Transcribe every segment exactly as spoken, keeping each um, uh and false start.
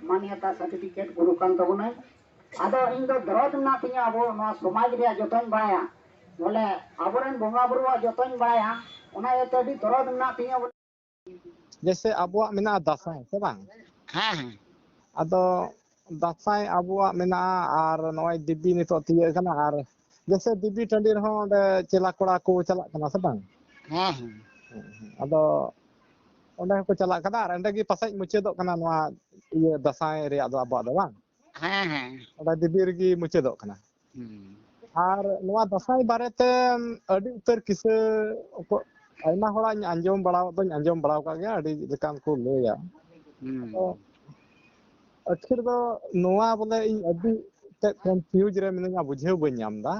ᱢᱟᱱᱭᱚᱛᱟ certificate ᱜᱩᱨᱩ ᱠᱟᱱ ᱛᱟᱵᱚᱱᱟᱭ᱾ ᱟᱫᱚ ᱤᱧ ᱫᱚ ᱫᱚᱨᱚᱫ ᱢᱮᱱᱟᱜ ᱛᱤᱧᱟᱹ, ᱟᱵᱚ ᱱᱚᱣᱟ ᱥᱚᱢᱟᱡᱽ ᱨᱮᱭᱟᱜ ᱡᱚᱛᱚᱧ ᱵᱟᱲᱟᱭᱟ, ᱵᱚᱞᱮ ᱟᱵᱚᱨᱮᱱ ᱵᱚᱸᱜᱟ ᱵᱩᱨᱩᱣᱟᱜ ᱡᱚᱛᱚᱧ ᱵᱟᱲᱟᱭᱟ, ᱚᱱᱟ ᱤᱭᱟᱹᱛᱮ ᱟᱹᱰᱤ ᱫᱚᱨᱚᱫ ᱢᱮᱱᱟᱜ ᱛᱤᱧᱟᱹ ᱵᱚᱞᱮ᱾ ᱡᱮᱭᱥᱮ ᱟᱵᱚᱣᱟᱜ ᱢᱮᱱᱟᱜᱼᱟ ᱫᱟᱸᱥᱟᱭ, ᱥᱮ ᱵᱟᱝ? ᱦᱮᱸ, ᱦᱮᱸ᱾ ᱟᱫᱚ ᱫᱟᱸᱥᱟᱭ ᱟᱵᱚᱣᱟᱜ ᱢᱮᱱᱟᱜᱼᱟ, ᱟᱨ ᱱᱚᱜᱼᱚᱭ ᱫᱮᱵᱤ ᱱᱤᱛᱚᱜ ᱛᱤᱭᱟᱹᱜ ᱠᱟᱱᱟ, ᱟᱨ ᱡᱮᱭᱥᱮ ᱫᱮᱵᱤ ᱴᱟᱺᱰᱤ ᱨᱮᱦᱚᱸ ᱚᱸᱰᱮ ᱪᱮᱞᱟ ᱠᱚᱲᱟ ᱠᱚ ᱪᱟᱞᱟᱜ ᱠᱟᱱᱟ, ᱥᱮ ᱵᱟᱝ? ᱦᱮᱸ, ᱦᱮᱸ᱾ ᱟᱫᱚ ᱚᱸᱰᱮ ᱦᱚᱸᱠᱚ ᱪᱟᱞᱟᱜ ᱠᱟᱱᱟ, ᱟᱨ ᱚᱸᱰᱮ ᱜᱮ ᱯᱟᱥᱮᱡ ᱢᱩᱪᱟᱹᱫᱚᱜ ᱠᱟᱱᱟ ᱱᱚᱣᱟ ᱤᱭᱟᱹ ᱫᱟᱸᱥᱟᱭ ᱨᱮᱭᱟᱜ ᱫᱚ ᱟᱵᱚᱣᱟᱜ ᱫᱚ, ᱵᱟᱝ? ᱦᱮᱸ, ᱦᱮᱸ᱾ ᱚᱸᱰᱮ ᱫᱮᱵᱤ ᱨᱮᱜᱮ ᱢᱩᱪᱟᱹᱫᱚᱜ ᱠᱟᱱᱟ᱾ ᱦᱩᱸ᱾ ᱟᱨ ᱱᱚᱣᱟ ᱫᱟᱸᱥᱟᱭ ᱵᱟᱨᱮᱛᱮ ᱟᱹᱰᱤ ᱩᱛᱟᱹᱨ ᱠᱤᱥᱟᱹ ᱚᱠᱚ-, ᱟᱭᱢᱟ ᱦᱚᱲᱟᱜ ᱤᱧ ᱟᱸᱡᱚᱢ ᱵᱟᱲᱟ ᱫᱚᱧ ᱟᱸᱡᱚᱢ ᱵᱟᱲᱟ ᱟᱠᱟᱫ ᱜᱮᱭᱟ, ᱟᱹᱰᱤ ᱞᱮᱠᱟᱱ ᱠᱚ ᱞᱟᱹᱭᱟ᱾ ᱦᱩᱸ᱾ ᱟᱫᱚ ᱟᱹᱠᱷᱤᱨ ᱫᱚ ᱱᱚᱣᱟ ᱵᱚᱞᱮ ᱤᱧ ᱟᱹᱰᱤ ᱛᱮᱫ confuse ᱨᱮ ᱢᱤᱱᱟᱹᱧᱟ, ᱵᱩᱡᱷᱟᱹᱣ ᱵᱟᱹᱧ ᱧᱟᱢ ᱮᱫᱟ᱾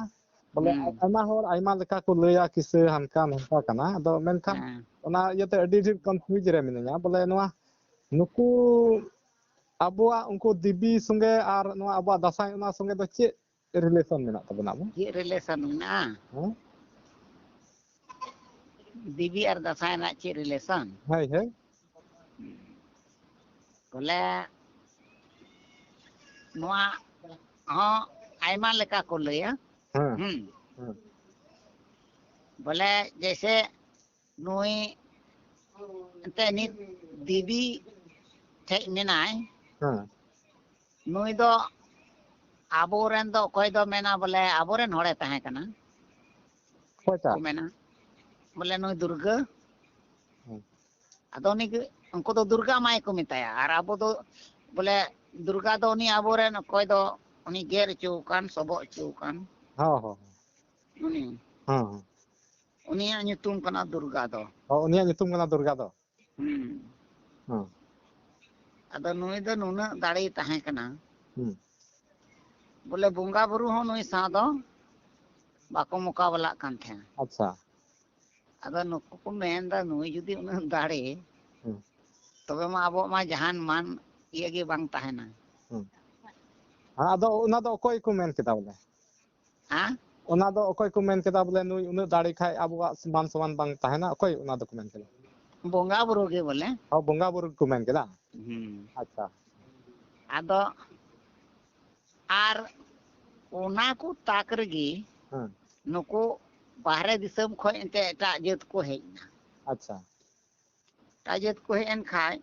ᱵᱚᱞᱮ ᱦᱩᱸ᱾ ᱟᱭᱢᱟ ᱦᱚᱲ ᱟᱭᱢᱟ ᱞᱮᱠᱟ ᱠᱚ ᱞᱟᱹᱭᱟ, ᱠᱤᱥᱟᱹ ᱦᱟᱱᱠᱟ ᱱᱚᱝᱠᱟ ᱠᱟᱱᱟ, ᱟᱫᱚ ᱢᱮᱱᱠᱷᱟᱱ ᱦᱮᱸ᱾ ᱚᱱᱟ ᱤᱭᱟᱹᱛᱮ ᱟᱹᱰᱤ ᱰᱷᱮᱨ confuse ᱨᱮ ᱢᱤᱱᱟᱹᱧᱟ᱾ ᱵᱚᱞᱮ ᱱᱚᱣᱟ ᱱᱩᱠᱩ ᱟᱵᱚᱣᱟᱜ ᱩᱱᱠᱩ ᱫᱮᱵᱤ ᱥᱚᱸᱜᱮ ᱟᱨ ᱱᱚᱣᱟ ᱟᱵᱚᱣᱟᱜ ᱫᱟᱸᱥᱟᱭ, ᱚᱱᱟ ᱥᱚᱸᱜᱮ ᱫᱚ ᱪᱮᱫ relation ᱢᱮᱱᱟᱜ ᱛᱟᱵᱚᱱᱟ ᱟᱵᱚ? ᱪᱮᱫ relation ᱢᱮᱱᱟᱜᱼᱟ? ᱦᱮᱸ? ᱫᱮᱵᱤ ᱟᱨ ᱫᱟᱸᱥᱟᱭ ᱨᱮᱱᱟᱜ ᱪᱮᱫ relation? ᱦᱳᱭ, ᱦᱳᱭ᱾ ᱵᱚᱞᱮ ᱱᱚᱣᱟ ᱦᱚᱸ ᱟᱭᱢᱟ ᱞᱮᱠᱟ ᱠᱚ ᱞᱟᱹᱭᱟ᱾ ᱦᱮᱸ᱾ ᱦᱩᱸ᱾ ᱦᱮᱸ᱾ ᱵᱚᱞᱮ ᱡᱮᱭᱥᱮ ᱱᱩᱭ ᱮᱱᱛᱮ ᱱᱤᱛ ᱫᱮᱵᱤ ᱴᱷᱮᱡ ᱢᱮᱱᱟᱭ, ᱦᱮᱸ᱾ ᱱᱩᱭ ᱫᱚ ᱟᱵᱚᱨᱮᱱ ᱫᱚ ᱚᱠᱚᱭ ᱫᱚ ᱢᱮᱱᱟ ᱵᱚᱞᱮ ᱟᱵᱚᱨᱮᱱ ᱦᱚᱲᱮ ᱛᱟᱦᱮᱸ ᱠᱟᱱᱟ ᱠᱚ ᱚᱠᱚᱭᱴᱟᱜ? ᱢᱮᱱᱟ, ᱵᱚᱞᱮ ᱱᱩᱭ ᱫᱩᱨᱜᱟᱹ᱾ ᱦᱮᱸ᱾ ᱟᱫᱚ ᱩᱱᱤ ᱜᱮ, ᱩᱱᱠᱩ ᱫᱚ ᱫᱩᱨᱜᱟ ᱢᱟᱭ ᱠᱚ ᱢᱮᱛᱟᱭᱟ, ᱟᱨ ᱟᱵᱚ ᱫᱚ ᱵᱚᱞᱮ ᱫᱩᱨᱜᱟ ᱫᱚ ᱩᱱᱤ ᱟᱵᱚᱨᱮᱱ ᱚᱠᱚᱭ ᱫᱚ ᱩᱱᱤ ᱜᱮᱨ ᱦᱚᱪᱚ ᱟᱠᱟᱱ, ᱥᱚᱵᱚᱜ ᱦᱚᱪᱚ ᱟᱠᱟᱱ᱾ ᱦᱚᱸ, ᱦᱚᱸ, ᱦᱚᱸ᱾ ᱩᱱᱤ᱾ ᱦᱚᱸ, ᱦᱚᱸ᱾ ᱩᱱᱤᱭᱟᱜ ᱧᱩᱛᱩᱢ ᱠᱟᱱᱟ ᱫᱩᱨᱜᱟ ᱫᱚ᱾ ᱚ, ᱩᱱᱤᱭᱟᱜ ᱧᱩᱛᱩᱢ ᱠᱟᱱᱟ ᱫᱩᱨᱜᱟ ᱫᱚ? ᱦᱩᱸ᱾ ᱦᱚᱸ᱾ ᱟᱫᱚ ᱱᱩᱭ ᱫᱚ ᱱᱩᱱᱟᱹᱜ ᱫᱟᱲᱮᱭ ᱛᱟᱦᱮᱸ ᱠᱟᱱᱟ, ᱦᱩᱸ᱾ ᱵᱚᱞᱮ ᱵᱚᱸᱜᱟ ᱵᱩᱨᱩ ᱦᱚᱸ ᱱᱩᱭ ᱥᱟᱶ ᱫᱚ ᱵᱟᱠᱚ ᱢᱚᱠᱟᱵᱟᱞᱟᱜ ᱠᱟᱱ ᱛᱟᱦᱮᱸᱱᱟ᱾ ᱟᱪᱪᱷᱟ᱾ ᱟᱫᱚ ᱱᱩᱠᱩ ᱠᱚ ᱢᱮᱱᱫᱟ, ᱱᱩᱭ ᱡᱩᱫᱤ ᱩᱱᱟᱹᱜ ᱫᱟᱲᱮ, ᱦᱩᱸ᱾ ᱛᱚᱵᱮ ᱢᱟ ᱟᱵᱚᱣᱟᱜ ᱢᱟ ᱡᱟᱦᱟᱱ ᱢᱟᱱ ᱤᱭᱟᱹ ᱜᱮ ᱵᱟᱝ ᱛᱟᱦᱮᱱᱟ᱾ ᱦᱩᱸ᱾ ᱦᱮᱸ, ᱟᱫᱚ ᱚᱱᱟ ᱫᱚ ᱚᱠᱚᱭ ᱠᱚ ᱢᱮᱱ ᱠᱮᱫᱟ ᱵᱚᱞᱮ? ᱦᱮᱸ? ᱚᱱᱟ ᱫᱚ ᱚᱠᱚᱭ ᱠᱚ ᱢᱮᱱ ᱠᱮᱫᱟ ᱵᱚᱞᱮ ᱱᱩᱭ ᱩᱱᱟᱹᱜ ᱫᱟᱲᱮ ᱠᱷᱟᱡ ᱟᱵᱚᱣᱟᱜ ᱢᱟᱱ ᱥᱚᱢᱟᱱ ᱵᱟᱝ ᱛᱟᱦᱮᱱᱟ? ᱚᱠᱚᱭ ᱚᱱᱟ ᱫᱚᱠᱚ ᱢᱮᱱ ᱠᱮᱫᱟ? ᱵᱚᱸᱜᱟ ᱵᱩᱨᱩ ᱜᱮ ᱵᱚᱞᱮ᱾ ᱦᱚᱸ, ᱵᱚᱸᱜᱟ ᱵᱩᱨᱩ ᱜᱮᱠᱚ ᱢᱮᱱ ᱠᱮᱫᱟ? ᱦᱩᱸ᱾ ᱟᱪᱪᱷᱟ᱾ ᱟᱫᱚ ᱟᱨ ᱚᱱᱟ ᱠᱚ ᱛᱟᱠ ᱨᱮᱜᱮ ᱦᱮᱸ᱾ ᱱᱩᱠᱩ ᱵᱟᱦᱨᱮ ᱫᱤᱥᱚᱢ ᱠᱷᱚᱱ ᱮᱱᱛᱮ ᱮᱴᱟᱜ ᱡᱟᱹᱛ ᱠᱚ ᱦᱮᱡ ᱮᱱᱟ᱾ ᱟᱪᱪᱷᱟ᱾ ᱮᱴᱟᱜ ᱡᱟᱹᱛ ᱠᱚ ᱦᱮᱡ ᱮᱱ ᱠᱷᱟᱡ,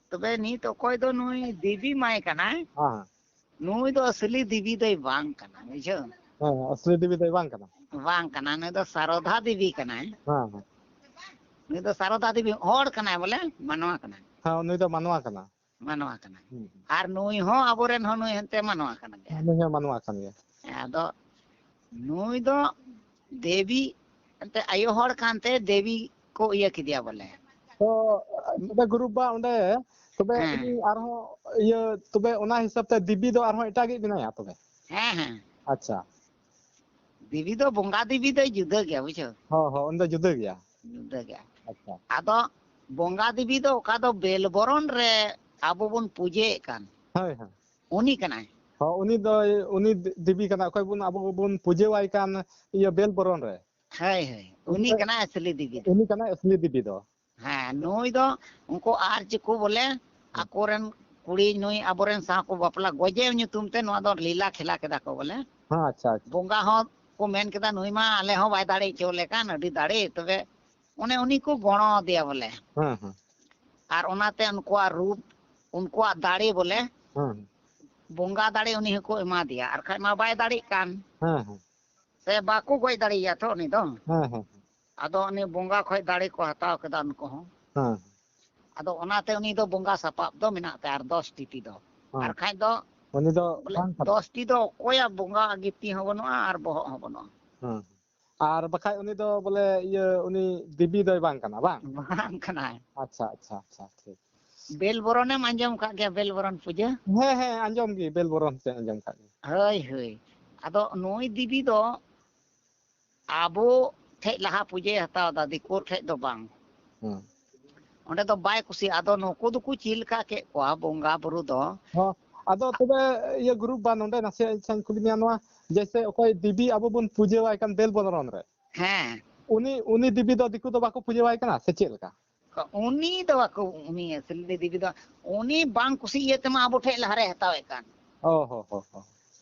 ᱛᱚᱵᱮ ᱱᱤᱛ ᱚᱠᱚᱭ ᱫᱚ ᱱᱩᱭ ᱫᱮᱵᱤ ᱢᱟᱭ ᱠᱟᱱᱟᱭ, ᱦᱮᱸ, ᱦᱮᱸ᱾ ᱱᱩᱭ ᱫᱚ ᱟᱥᱞᱤ ᱫᱮᱵᱤ ᱫᱚᱭ ᱵᱟᱝ ᱠᱟᱱᱟ, ᱵᱩᱡᱷᱟᱹᱣ? ᱦᱮᱸ, ᱦᱮᱸ, ᱟᱥᱞᱤ ᱫᱮᱵᱤ ᱫᱚᱭ ᱵᱟᱝ ᱠᱟᱱᱟ᱾ ᱵᱟᱝ ᱠᱟᱱᱟ, ᱱᱩᱭ ᱫᱚ ᱥᱟᱨᱚᱫᱷᱟ ᱫᱮᱵᱤ ᱠᱟᱱᱟᱭ᱾ ᱦᱮᱸ, ᱦᱮᱸ᱾ ᱱᱩᱭ ᱫᱚ ᱥᱟᱨᱚᱫᱷᱟ ᱫᱮᱵᱤ ᱦᱚᱲ ᱠᱟᱱᱟᱭ, ᱵᱚᱞᱮ ᱢᱟᱱᱣᱟ ᱠᱟᱱᱟᱭ᱾ ᱦᱮᱸ, ᱱᱩᱭ ᱫᱚ ᱢᱟᱱᱣᱟ ᱠᱟᱱᱟ᱾ ᱢᱟᱱᱣᱟ ᱠᱟᱱᱟᱭ᱾ ᱦᱩᱸ, ᱦᱩᱸ᱾ ᱟᱨ ᱱᱩᱭ ᱦᱚᱸ ᱟᱵᱚᱨᱮᱱ ᱦᱚᱸ ᱱᱩᱭ ᱦᱚᱸ ᱮᱱᱛᱮ ᱢᱟᱱᱣᱟ ᱠᱟᱱ ᱜᱮᱭᱟ᱾ ᱦᱮᱸ, ᱱᱩᱭ ᱦᱚᱸ ᱢᱟᱱᱣᱟ ᱠᱟᱱ ᱜᱮᱭᱟ᱾ ᱦᱮᱸ, ᱟᱫᱚ ᱱᱩᱭ ᱫᱚ ᱮᱱᱛᱮ ᱟᱭᱳ ᱦᱚᱲ ᱠᱟᱱᱛᱮ ᱫᱮᱵᱤ ᱠᱚ ᱤᱭᱟᱹ ᱠᱮᱫᱮᱭᱟ ᱵᱚᱞᱮ᱾ ᱛᱚ, ᱛᱚᱵᱮ ᱜᱩᱨᱩ ᱵᱟ ᱚᱸᱰᱮ, ᱛᱚᱵᱮ ᱦᱮᱸ᱾ ᱩᱱᱤ ᱟᱨᱦᱚᱸ ᱤᱭᱟᱹ, ᱛᱚᱵᱮ ᱚᱱᱟ ᱦᱤᱥᱟᱹᱵ ᱛᱮ ᱫᱮᱵᱤ ᱫᱚ ᱟᱨᱦᱚᱸ ᱮᱴᱟᱜᱤᱡ ᱢᱮᱱᱟᱭᱟ ᱛᱚᱵᱮ? ᱦᱮᱸ, ᱦᱮᱸ᱾ ᱟᱪᱪᱷᱟ᱾ ᱫᱮᱵᱤ ᱫᱚ ᱵᱚᱸᱜᱟ ᱫᱮᱵᱤ ᱫᱚᱭ ᱡᱩᱫᱟᱹ ᱜᱮᱭᱟ, ᱵᱩᱡᱷᱟᱹᱣ? ᱦᱚᱸ, ᱦᱚᱸ, ᱩᱱᱤ ᱫᱚ ᱡᱩᱫᱟᱹ ᱜᱮᱭᱟ᱾ ᱡᱩᱫᱟᱹ ᱜᱮᱭᱟ᱾ ᱟᱪᱪᱷᱟ᱾ ᱟᱫᱚ ᱵᱚᱸᱜᱟ ᱫᱮᱵᱤ ᱫᱚ ᱚᱠᱟ ᱫᱚ ᱵᱮᱞ ᱵᱚᱨᱚᱱ ᱨᱮ ᱟᱵᱚ ᱵᱚᱱ ᱯᱩᱡᱟᱹᱭᱮᱫ ᱠᱟᱱ, ᱦᱳᱭ, ᱦᱳᱭ᱾ ᱩᱱᱤ ᱠᱟᱱᱟᱭ᱾ ᱦᱚᱸ, ᱩᱱᱤ ᱫᱚᱭ, ᱩᱱᱤ ᱫᱮ-, ᱫᱮᱵᱤ ᱠᱟᱱᱟᱭ, ᱚᱠᱚᱭ ᱵᱚᱱ, ᱟᱵᱚ ᱵᱚᱱ ᱯᱩᱡᱟᱹᱣᱟᱭ ᱠᱟᱱ, ᱤᱭᱟᱹ, ᱵᱮᱞ ᱵᱚᱨᱚᱱ ᱨᱮ᱾ ᱦᱳᱭ, ᱦᱳᱭ, ᱩᱱᱤ ᱩᱱᱤ ᱫᱚ, ᱠᱟᱱᱟᱭ ᱟᱥᱞᱤ ᱫᱮᱵᱤ ᱫᱚ᱾ ᱩᱱᱤ ᱠᱟᱱᱟᱭ ᱟᱥᱞᱤ ᱫᱮᱵᱤ ᱫᱚ᱾ ᱦᱮᱸ, ᱱᱩᱭ ᱫᱚ ᱩᱱᱠᱩ ᱟᱨ ᱪᱤᱠᱩ ᱵᱚᱞᱮ ᱦᱮᱸ᱾ ᱟᱠᱚᱨᱮᱱ ᱠᱩᱲᱤ ᱱᱩᱭ ᱟᱵᱚᱨᱮᱱ ᱥᱟᱶ ᱠᱚ ᱵᱟᱯᱞᱟ ᱜᱚᱡᱮ ᱧᱩᱛᱩᱢ ᱛᱮ ᱱᱚᱣᱟ ᱫᱚ ᱞᱤᱞᱟ ᱠᱷᱮᱞᱟ ᱠᱮᱫᱟ ᱠᱚ ᱵᱚᱞᱮ᱾ ᱦᱮᱸ, ᱟᱪᱪᱷᱟ, ᱟᱪᱪᱷᱟ᱾ ᱵᱚᱸᱜᱟ ᱦᱚᱸ ᱠᱚ ᱢᱮᱱ ᱠᱮᱫᱟ, "ᱱᱩᱭ ᱢᱟ ᱟᱞᱮ ᱦᱚᱸ ᱵᱟᱭ ᱫᱟᱲᱮ ᱦᱚᱪᱚ ᱞᱮ ᱠᱟᱱ, ᱟᱹᱰᱤ ᱫᱟᱲᱮ", ᱛᱚᱵᱮ ᱚᱱᱮ ᱩᱱᱤ ᱠᱚ ᱜᱚᱲᱚ ᱟᱫᱮᱭᱟ ᱵᱚᱞᱮ᱾ ᱦᱮᱸ, ᱦᱮᱸ᱾ ᱟᱨ ᱚᱱᱟᱛᱮ ᱩᱱᱠᱩᱣᱟᱜ ᱨᱩᱯ, ᱩᱱᱠᱩᱣᱟᱜ ᱫᱟᱲᱮ ᱵᱚᱞᱮ, ᱦᱮᱸ, ᱦᱮᱸ᱾ ᱵᱚᱸᱜᱟ ᱫᱟᱲᱮ ᱩᱱᱤ ᱦᱚᱸᱠᱚ ᱮᱢᱟ ᱫᱮᱭᱟ, ᱟᱨ ᱠᱷᱟᱡ ᱢᱟ ᱵᱟᱭ ᱫᱟᱲᱮᱜ ᱠᱟᱱ᱾ ᱦᱮᱸ, ᱦᱮᱸ᱾ ᱥᱮ ᱵᱟᱠᱚ ᱜᱚᱡ ᱫᱟᱲᱮᱭᱟᱭᱟ ᱛᱚ ᱩᱱᱤ ᱫᱚ᱾ ᱦᱮᱸ, ᱦᱮᱸ, ᱦᱮᱸ᱾ ᱟᱫᱚ ᱩᱱᱤ ᱵᱚᱸᱜᱟ ᱠᱷᱚᱡ ᱫᱟᱲᱮ ᱠᱚ ᱦᱟᱛᱟᱣ ᱠᱮᱫᱟ ᱩᱱᱠᱩ ᱦᱚᱸ᱾ ᱦᱮᱸ᱾ ᱟᱫᱚ ᱚᱱᱟᱛᱮ ᱩᱱᱤ ᱫᱚ ᱵᱚᱸᱜᱟ ᱥᱟᱯᱟᱵ ᱫᱚ ᱢᱮᱱᱟᱜ ᱛᱟᱭᱟ, ᱟᱨ ᱫᱚᱥ ᱴᱤ ᱛᱤ ᱫᱚ᱾ ᱦᱮᱸ᱾ ᱟᱨ ᱠᱷᱟᱡ ᱫᱚ ᱩᱱᱤ ᱫᱚ ᱵᱚᱞᱮ ᱵᱟᱝ ᱠᱟᱱᱟ᱾ ᱫᱚᱥ ᱴᱤ ᱫᱚ ᱚᱠᱚᱭᱟᱜ ᱵᱚᱸᱜᱟ ᱜᱤᱛᱤ ᱦᱚᱸ ᱵᱟᱹᱱᱩᱜᱼᱟ ᱟᱨ ᱵᱚᱦᱚᱜ ᱦᱚᱸ ᱵᱟᱹᱱᱩᱜᱼᱟ᱾ ᱦᱮᱸ᱾ ᱟᱨ ᱵᱟᱠᱷᱟᱡ ᱩᱱᱤ ᱫᱚ ᱵᱚᱞᱮ ᱤᱭᱟᱹ, ᱩᱱᱤ ᱫᱮᱵᱤ ᱫᱚᱭ ᱵᱟᱝ ᱠᱟᱱᱟ, ᱵᱟᱝ? ᱵᱟᱝ ᱠᱟᱱᱟᱭ᱾ ᱟᱪᱪᱷᱟ, ᱟᱪᱪᱷᱟ, ᱟᱪᱪᱷᱟ, ᱴᱷᱤᱠ᱾ ᱵᱮᱞ ᱵᱚᱨᱚᱱᱮᱢ ᱟᱸᱡᱚᱢ ᱟᱠᱟᱫ ᱜᱮᱭᱟ, ᱵᱮᱞ ᱵᱚᱨᱚᱱ ᱯᱩᱡᱟᱹ? ᱦᱮᱸ, ᱦᱮᱸ, ᱟᱸᱡᱚᱢ ᱜᱮ, ᱵᱮᱞ ᱵᱚᱨᱚᱱ ᱛᱮ ᱟᱸᱡᱚᱢ ᱟᱠᱟᱫ ᱜᱮ᱾ ᱦᱳᱭ, ᱦᱳᱭ᱾ ᱟᱫᱚ ᱱᱩᱭ ᱫᱮᱵᱤ ᱫᱚ ᱟᱵᱚ ᱴᱷᱮᱡ ᱞᱟᱦᱟ ᱯᱩᱡᱟᱹᱭ ᱦᱟᱛᱟᱣ ᱮᱫᱟ, ᱫᱤᱠᱩ ᱴᱷᱮᱡ ᱫᱚ ᱵᱟᱝ᱾ ᱦᱮᱸ᱾ ᱚᱸᱰᱮ ᱫᱚ ᱵᱟᱭ ᱠᱩᱥᱤᱭᱟᱜᱼᱟ᱾ ᱟᱫᱚ ᱱᱩᱠᱩ ᱫᱚᱠᱚ ᱪᱮᱫ ᱞᱮᱠᱟ ᱠᱮᱫ ᱠᱚᱣᱟ ᱵᱚᱸᱜᱟ ᱵᱩᱨᱩ ᱫᱚ᱾ ᱦᱚᱸ, ᱟᱫᱚ ᱛᱚᱵᱮ ᱤᱭᱟᱹ ᱜᱩᱨᱩ ᱵᱟ, ᱱᱚᱰᱮ ᱱᱟᱥᱮᱭᱟᱜ ᱤᱪᱪᱷᱟᱧ ᱠᱩᱞᱤ ᱢᱮᱭᱟ, ᱱᱚᱣᱟ ᱡᱮᱭᱥᱮ ᱚᱠᱚᱭ ᱫᱮᱵᱤ ᱟᱵᱚ ᱵᱚᱱ ᱯᱩᱡᱟᱹᱣᱟᱭ ᱠᱟᱱ ᱵᱮᱞ ᱵᱚᱨᱚᱱ ᱨᱮ, ᱦᱮᱸ᱾ ᱩᱱᱤ, ᱩᱱᱤ ᱫᱮᱵᱤ ᱫᱚ ᱫᱤᱠᱩ ᱫᱚ ᱵᱟᱠᱚ ᱯᱩᱡᱟᱹᱣᱟᱭ ᱠᱟᱱᱟ ᱥᱮ ᱪᱮᱫ ᱞᱮᱠᱟ? ᱛᱚ ᱩᱱᱤ ᱫᱚ ᱵᱟᱠᱚ, ᱩᱱᱤ ᱟᱹᱥᱞᱤ ᱫᱮᱵᱤ ᱫᱚ, ᱩᱱᱤ ᱵᱟᱝ ᱠᱩᱥᱤ ᱤᱭᱟᱹ ᱛᱮᱢᱟ ᱟᱵᱚ ᱴᱷᱮᱡ ᱞᱟᱦᱟᱨᱮ ᱦᱟᱛᱟᱣᱮᱫ ᱠᱟᱱ᱾ ᱚ ᱦᱚ ᱦᱚ ᱦᱚ᱾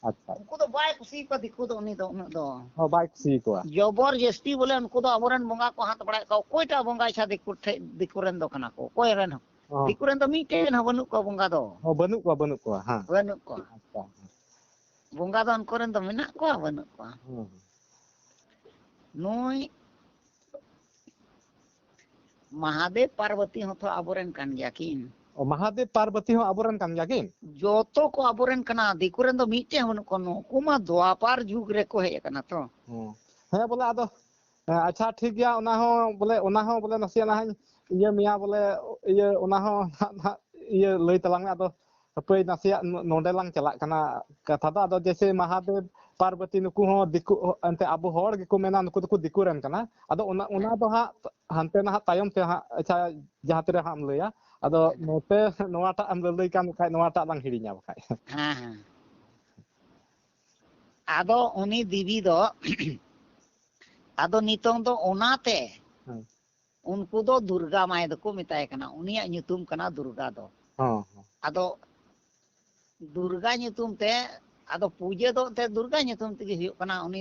ᱟᱪᱪᱷᱟ᱾ ᱩᱱᱠᱩ ᱫᱚ ᱵᱟᱭ ᱠᱩᱥᱤᱭᱟᱠᱚᱣᱟ ᱫᱤᱠᱩ ᱫᱚ, ᱩᱱᱤ ᱫᱚ ᱩᱱᱟᱹᱜ ᱫᱚ᱾ ᱚ, ᱵᱟᱭ ᱠᱩᱥᱤᱭᱟᱠᱚᱣᱟ᱾ ᱡᱚᱵᱚᱨ ᱡᱟᱹᱥᱛᱤ ᱵᱚᱞᱮ ᱩᱱᱠᱩ ᱫᱚ ᱟᱵᱚᱨᱮᱱ ᱵᱚᱸᱜᱟ ᱠᱚ ᱦᱟᱛ ᱵᱟᱲᱟᱭᱮᱫ ᱠᱚᱣᱟ᱾ ᱚᱠᱚᱭᱴᱟᱜ ᱵᱚᱸᱜᱟ ᱟᱪᱪᱷᱟ ᱫᱤᱠᱩ ᱴᱷᱮᱡ, ᱫᱤᱠᱩ ᱨᱮᱱ ᱫᱚ ᱠᱟᱱᱟ ᱠᱚ? ᱚᱠᱚᱭ ᱨᱮᱱ ᱦᱚᱸ? ᱚ᱾ ᱫᱤᱠᱩ ᱨᱮᱱ ᱫᱚ ᱢᱤᱫᱴᱮᱡ ᱨᱮᱱ ᱦᱚᱸ ᱵᱟᱹᱱᱩᱜ ᱠᱚᱣᱟ ᱵᱚᱸᱜᱟ ᱫᱚ᱾ ᱚ, ᱵᱟᱹᱱᱩᱜ ᱠᱚᱣᱟ, ᱵᱟᱹᱱᱩᱜ ᱠᱚᱣᱟ, ᱦᱮᱸ᱾ ᱵᱟᱹᱱᱩᱜ ᱠᱚᱣᱟ᱾ ᱟᱪᱪᱷᱟ, ᱦᱮᱸ᱾ ᱵᱚᱸᱜᱟ ᱫᱚ ᱩᱱᱠᱩ ᱨᱮᱱ ᱫᱚ ᱢᱮᱱᱟᱜ ᱠᱚᱣᱟ, ᱵᱟᱹᱱᱩᱜ ᱠᱚᱣᱟ᱾ ᱦᱩᱸ, ᱦᱩᱸ᱾ ᱱᱩᱭ ᱢᱟᱦᱟᱫᱮᱵ ᱯᱟᱨᱵᱚᱛᱤ ᱦᱚᱸ ᱛᱚ ᱟᱵᱚᱨᱮᱱ ᱠᱟᱱ ᱜᱮᱭᱟ ᱠᱤᱱ᱾ ᱚ, ᱢᱟᱦᱟᱫᱮᱵ ᱯᱟᱨᱵᱚᱛᱤ ᱦᱚᱸ ᱟᱵᱚᱨᱮᱱ ᱠᱟᱱ ᱜᱮᱭᱟ ᱠᱤᱱ? ᱡᱚᱛᱚ ᱠᱚ ᱟᱵᱚᱨᱮᱱ ᱠᱟᱱᱟ, ᱫᱤᱠᱩ ᱨᱮᱱ ᱫᱚ ᱢᱤᱫᱴᱮᱱ ᱦᱚᱸ ᱵᱟᱹᱱᱩᱜ ᱠᱚᱣᱟ᱾ ᱱᱩᱠᱩ ᱢᱟ ᱫᱣᱟᱯᱟᱨ ᱡᱩᱜᱽ ᱨᱮᱠᱚ ᱦᱮᱡ ᱟᱠᱟᱱᱟ ᱛᱚ᱾ ᱦᱩᱸ᱾ ᱦᱮᱸ, ᱵᱚᱞᱮ ᱟᱫᱚ, ᱦᱮᱸ, ᱟᱪᱪᱷᱟ, ᱴᱷᱤᱠ ᱜᱮᱭᱟ, ᱚᱱᱟ ᱦᱚᱸ ᱵᱚᱞᱮ, ᱚᱱᱟ ᱦᱚᱸ ᱵᱚᱞᱮ ᱱᱟᱥᱮᱭᱟᱜ ᱱᱟᱦᱟᱜ ᱤᱧ ᱤᱭᱟᱹ ᱢᱮᱭᱟ ᱵᱚᱞᱮ, ᱤᱭᱟᱹ, ᱚᱱᱟ ᱦᱚᱸ ᱱᱟᱦᱟᱜ, ᱱᱟᱦᱟᱜ ᱤᱭᱟᱹ ᱞᱟᱹᱭ ᱛᱟᱞᱟᱝ ᱢᱮ᱾ ᱟᱫᱚ ᱦᱟᱯᱟᱹᱭ ᱱᱟᱥᱮᱭᱟᱜ ᱱᱚ-, ᱱᱚᱰᱮ ᱞᱟᱝ ᱪᱟᱞᱟᱜ ᱠᱟᱱᱟ ᱠᱟᱛᱷᱟ ᱫᱚ᱾ ᱟᱫᱚ ᱡᱮᱭᱥᱮ ᱢᱟᱦᱟᱫᱮᱵ ᱯᱟᱨᱵᱚᱛᱤ ᱱᱩᱠᱩ ᱦᱚᱸ ᱫᱤᱠᱩ, ᱮᱱᱛᱮ ᱟᱵᱚ ᱦᱚᱲ ᱜᱮᱠᱚ ᱢᱮᱱᱟ ᱱᱩᱠᱩ ᱫᱚᱠᱚ ᱫᱤᱠᱩ ᱨᱮᱱ ᱠᱟᱱᱟ᱾ ᱟᱫᱚ ᱚᱱᱟ, ᱚᱱᱟ ᱦᱮᱸ᱾ ᱫᱚ ᱦᱟᱸᱜ ᱦᱟᱱᱛᱮ ᱱᱟᱦᱟᱜ ᱛᱟᱭᱚᱢ ᱛᱮ ᱦᱟᱸᱜ, ᱟᱪᱪᱷᱟ, ᱡᱟᱦᱟᱸ ᱛᱤᱨᱮ ᱦᱟᱸᱜ ᱮᱢ ᱞᱟᱹᱭᱟ᱾ ᱟᱫᱚ ᱦᱮᱸ᱾ ᱱᱚᱛᱮ ᱱᱚᱣᱟᱴᱟᱜ ᱮᱢ ᱞᱟᱹᱞᱟᱹᱭ ᱠᱟᱱ ᱠᱷᱟᱡ ᱱᱚᱣᱟᱴᱟᱜ ᱞᱟᱝ ᱦᱤᱲᱤᱧᱟ ᱵᱟᱠᱷᱟᱡ᱾ ᱦᱮᱸ, ᱦᱮᱸ᱾ ᱟᱫᱚ ᱩᱱᱤ ᱫᱮᱵᱤ ᱫᱚ, ᱟᱫᱚ ᱱᱤᱛᱚᱝ ᱫᱚ ᱚᱱᱟᱛᱮ ᱦᱮᱸ᱾ ᱩᱱᱠᱩ ᱫᱚ ᱫᱩᱨᱜᱟ ᱢᱟᱭ ᱫᱚᱠᱚ ᱢᱮᱛᱟᱭ ᱠᱟᱱᱟ, ᱩᱱᱤᱭᱟᱜ ᱧᱩᱛᱩᱢ ᱠᱟᱱᱟ ᱫᱩᱨᱜᱟ ᱫᱚ᱾ ᱦᱚᱸ, ᱦᱚᱸ᱾ ᱟᱫᱚ ᱫᱩᱨᱜᱟ ᱧᱩᱛᱩᱢ ᱛᱮ, ᱟᱫᱚ ᱯᱩᱡᱟᱹ ᱫᱚ ᱮᱱᱛᱮ ᱫᱩᱨᱜᱟ ᱧᱩᱛᱩᱢ ᱛᱮᱜᱮ ᱦᱩᱭᱩᱜ ᱠᱟᱱᱟ᱾ ᱩᱱᱤ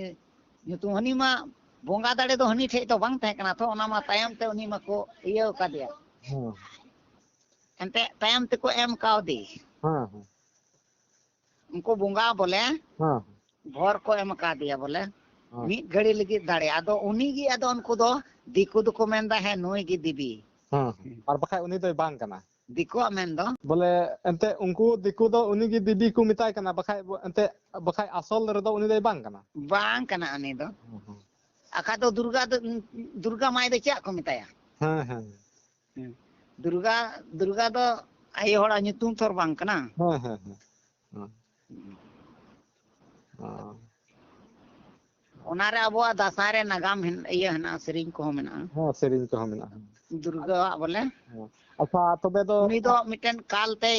ᱧᱩᱛᱩᱢ, ᱦᱟᱹᱱᱤ ᱢᱟ ᱵᱚᱸᱜᱟ ᱫᱟᱲᱮ ᱫᱚ ᱦᱟᱹᱱᱤ ᱴᱷᱮᱡ ᱫᱚ ᱵᱟᱝ ᱛᱟᱦᱮᱸ ᱠᱟᱱᱟ ᱛᱚ, ᱚᱱᱟ ᱢᱟ ᱛᱟᱭᱚᱢ ᱛᱮ ᱩᱱᱤ ᱢᱟᱠᱚ ᱤᱭᱟᱹ ᱠᱟᱫᱮᱭᱟ᱾ ᱦᱮᱸ᱾ ᱮᱱᱛᱮ ᱛᱟᱭᱚᱢ ᱛᱮᱠᱚ ᱮᱢ ᱠᱟᱣᱫᱮ᱾ ᱦᱮᱸ, ᱦᱮᱸ᱾ ᱩᱱᱠᱩ ᱵᱚᱸᱜᱟ ᱵᱚᱞᱮ ᱦᱮᱸ᱾ ᱵᱷᱚᱨ ᱠᱚ ᱮᱢ ᱠᱟᱫᱮᱭᱟ ᱵᱚᱞᱮ᱾ ᱦᱮᱸ᱾ ᱢᱤᱫ ᱜᱷᱟᱹᱲᱤ ᱞᱟᱹᱜᱤᱫ ᱫᱟᱲᱮ᱾ ᱟᱫᱚ ᱩᱱᱤ ᱜᱮ, ᱟᱫᱚ ᱩᱱᱠᱩ ᱫᱚ, ᱫᱤᱠᱩ ᱫᱚᱠᱚ ᱢᱮᱱᱫᱟ, "ᱦᱮᱸ, ᱱᱩᱭ ᱜᱮ ᱫᱮᱵᱤ᱾" ᱦᱮᱸ, ᱦᱮᱸ᱾ ᱟᱨ ᱵᱟᱠᱷᱟᱡ ᱩᱱᱤ ᱫᱚᱭ ᱵᱟᱝ ᱠᱟᱱᱟ᱾ ᱫᱤᱠᱩᱣᱟᱜ ᱢᱮᱱ ᱫᱚ᱾ ᱵᱚᱞᱮ, ᱮᱱᱛᱮ ᱩᱱᱠᱩ ᱫᱤᱠᱩ ᱫᱚ ᱩᱱᱤ ᱜᱮ ᱫᱮᱵᱤ ᱠᱚ ᱢᱮᱛᱟᱭ ᱠᱟᱱᱟ, ᱵᱟᱠᱷᱟᱡ ᱮᱱᱛᱮ, ᱵᱟᱠᱷᱟᱡ ᱟᱥᱚᱞ ᱨᱮᱫᱚ ᱩᱱᱤ ᱫᱚᱭ ᱵᱟᱝ ᱠᱟᱱᱟ᱾ ᱵᱟᱝ ᱠᱟᱱᱟ ᱩᱱᱤ ᱫᱚ᱾ ᱦᱮᱸ, ᱦᱮᱸ᱾ ᱟᱠᱷᱟᱡ ᱫᱚ ᱫᱩᱨᱜᱟ ᱫᱚ, ᱫᱩᱨᱜᱟ ᱢᱟᱭ ᱫᱚ ᱪᱮᱫ ᱠᱚ ᱢᱮᱛᱟᱭᱟ? ᱦᱮᱸ, ᱦᱮᱸ᱾ ᱦᱮᱸ᱾ ᱫᱩᱨᱜᱟ, ᱫᱩᱨᱜᱟ ᱫᱚ ᱟᱭᱳ ᱦᱚᱲᱟᱜ ᱧᱩᱛᱩᱢ ᱛᱷᱚᱨ ᱵᱟᱝ ᱠᱟᱱᱟ? ᱦᱮᱸ, ᱦᱮᱸ, ᱦᱮᱸ᱾ ᱦᱮᱸ᱾ ᱦᱮᱸ᱾ ᱚᱱᱟᱨᱮ ᱟᱵᱚᱣᱟᱜ ᱫᱟᱸᱥᱟᱭ ᱨᱮ ᱱᱟᱜᱟᱢ ᱦᱮᱱ-, ᱤᱭᱟᱹ ᱦᱮᱱᱟᱜᱼᱟ, ᱥᱮᱨᱮᱧ ᱠᱚᱦᱚᱸ ᱢᱮᱱᱟᱜᱼᱟ᱾ ᱦᱮᱸ, ᱥᱮᱨᱮᱧ ᱠᱚᱦᱚᱸ ᱢᱮᱱᱟᱜᱼᱟ᱾ ᱫᱩᱨᱜᱟᱣᱟᱜ ᱵᱚᱞᱮ᱾ ᱦᱮᱸ᱾ ᱟᱪᱪᱷᱟ, ᱛᱚᱵᱮ ᱫᱚ ᱩᱱᱤ ᱫᱚ ᱢᱤᱫᱴᱮᱱ ᱠᱟᱞ ᱛᱮᱭ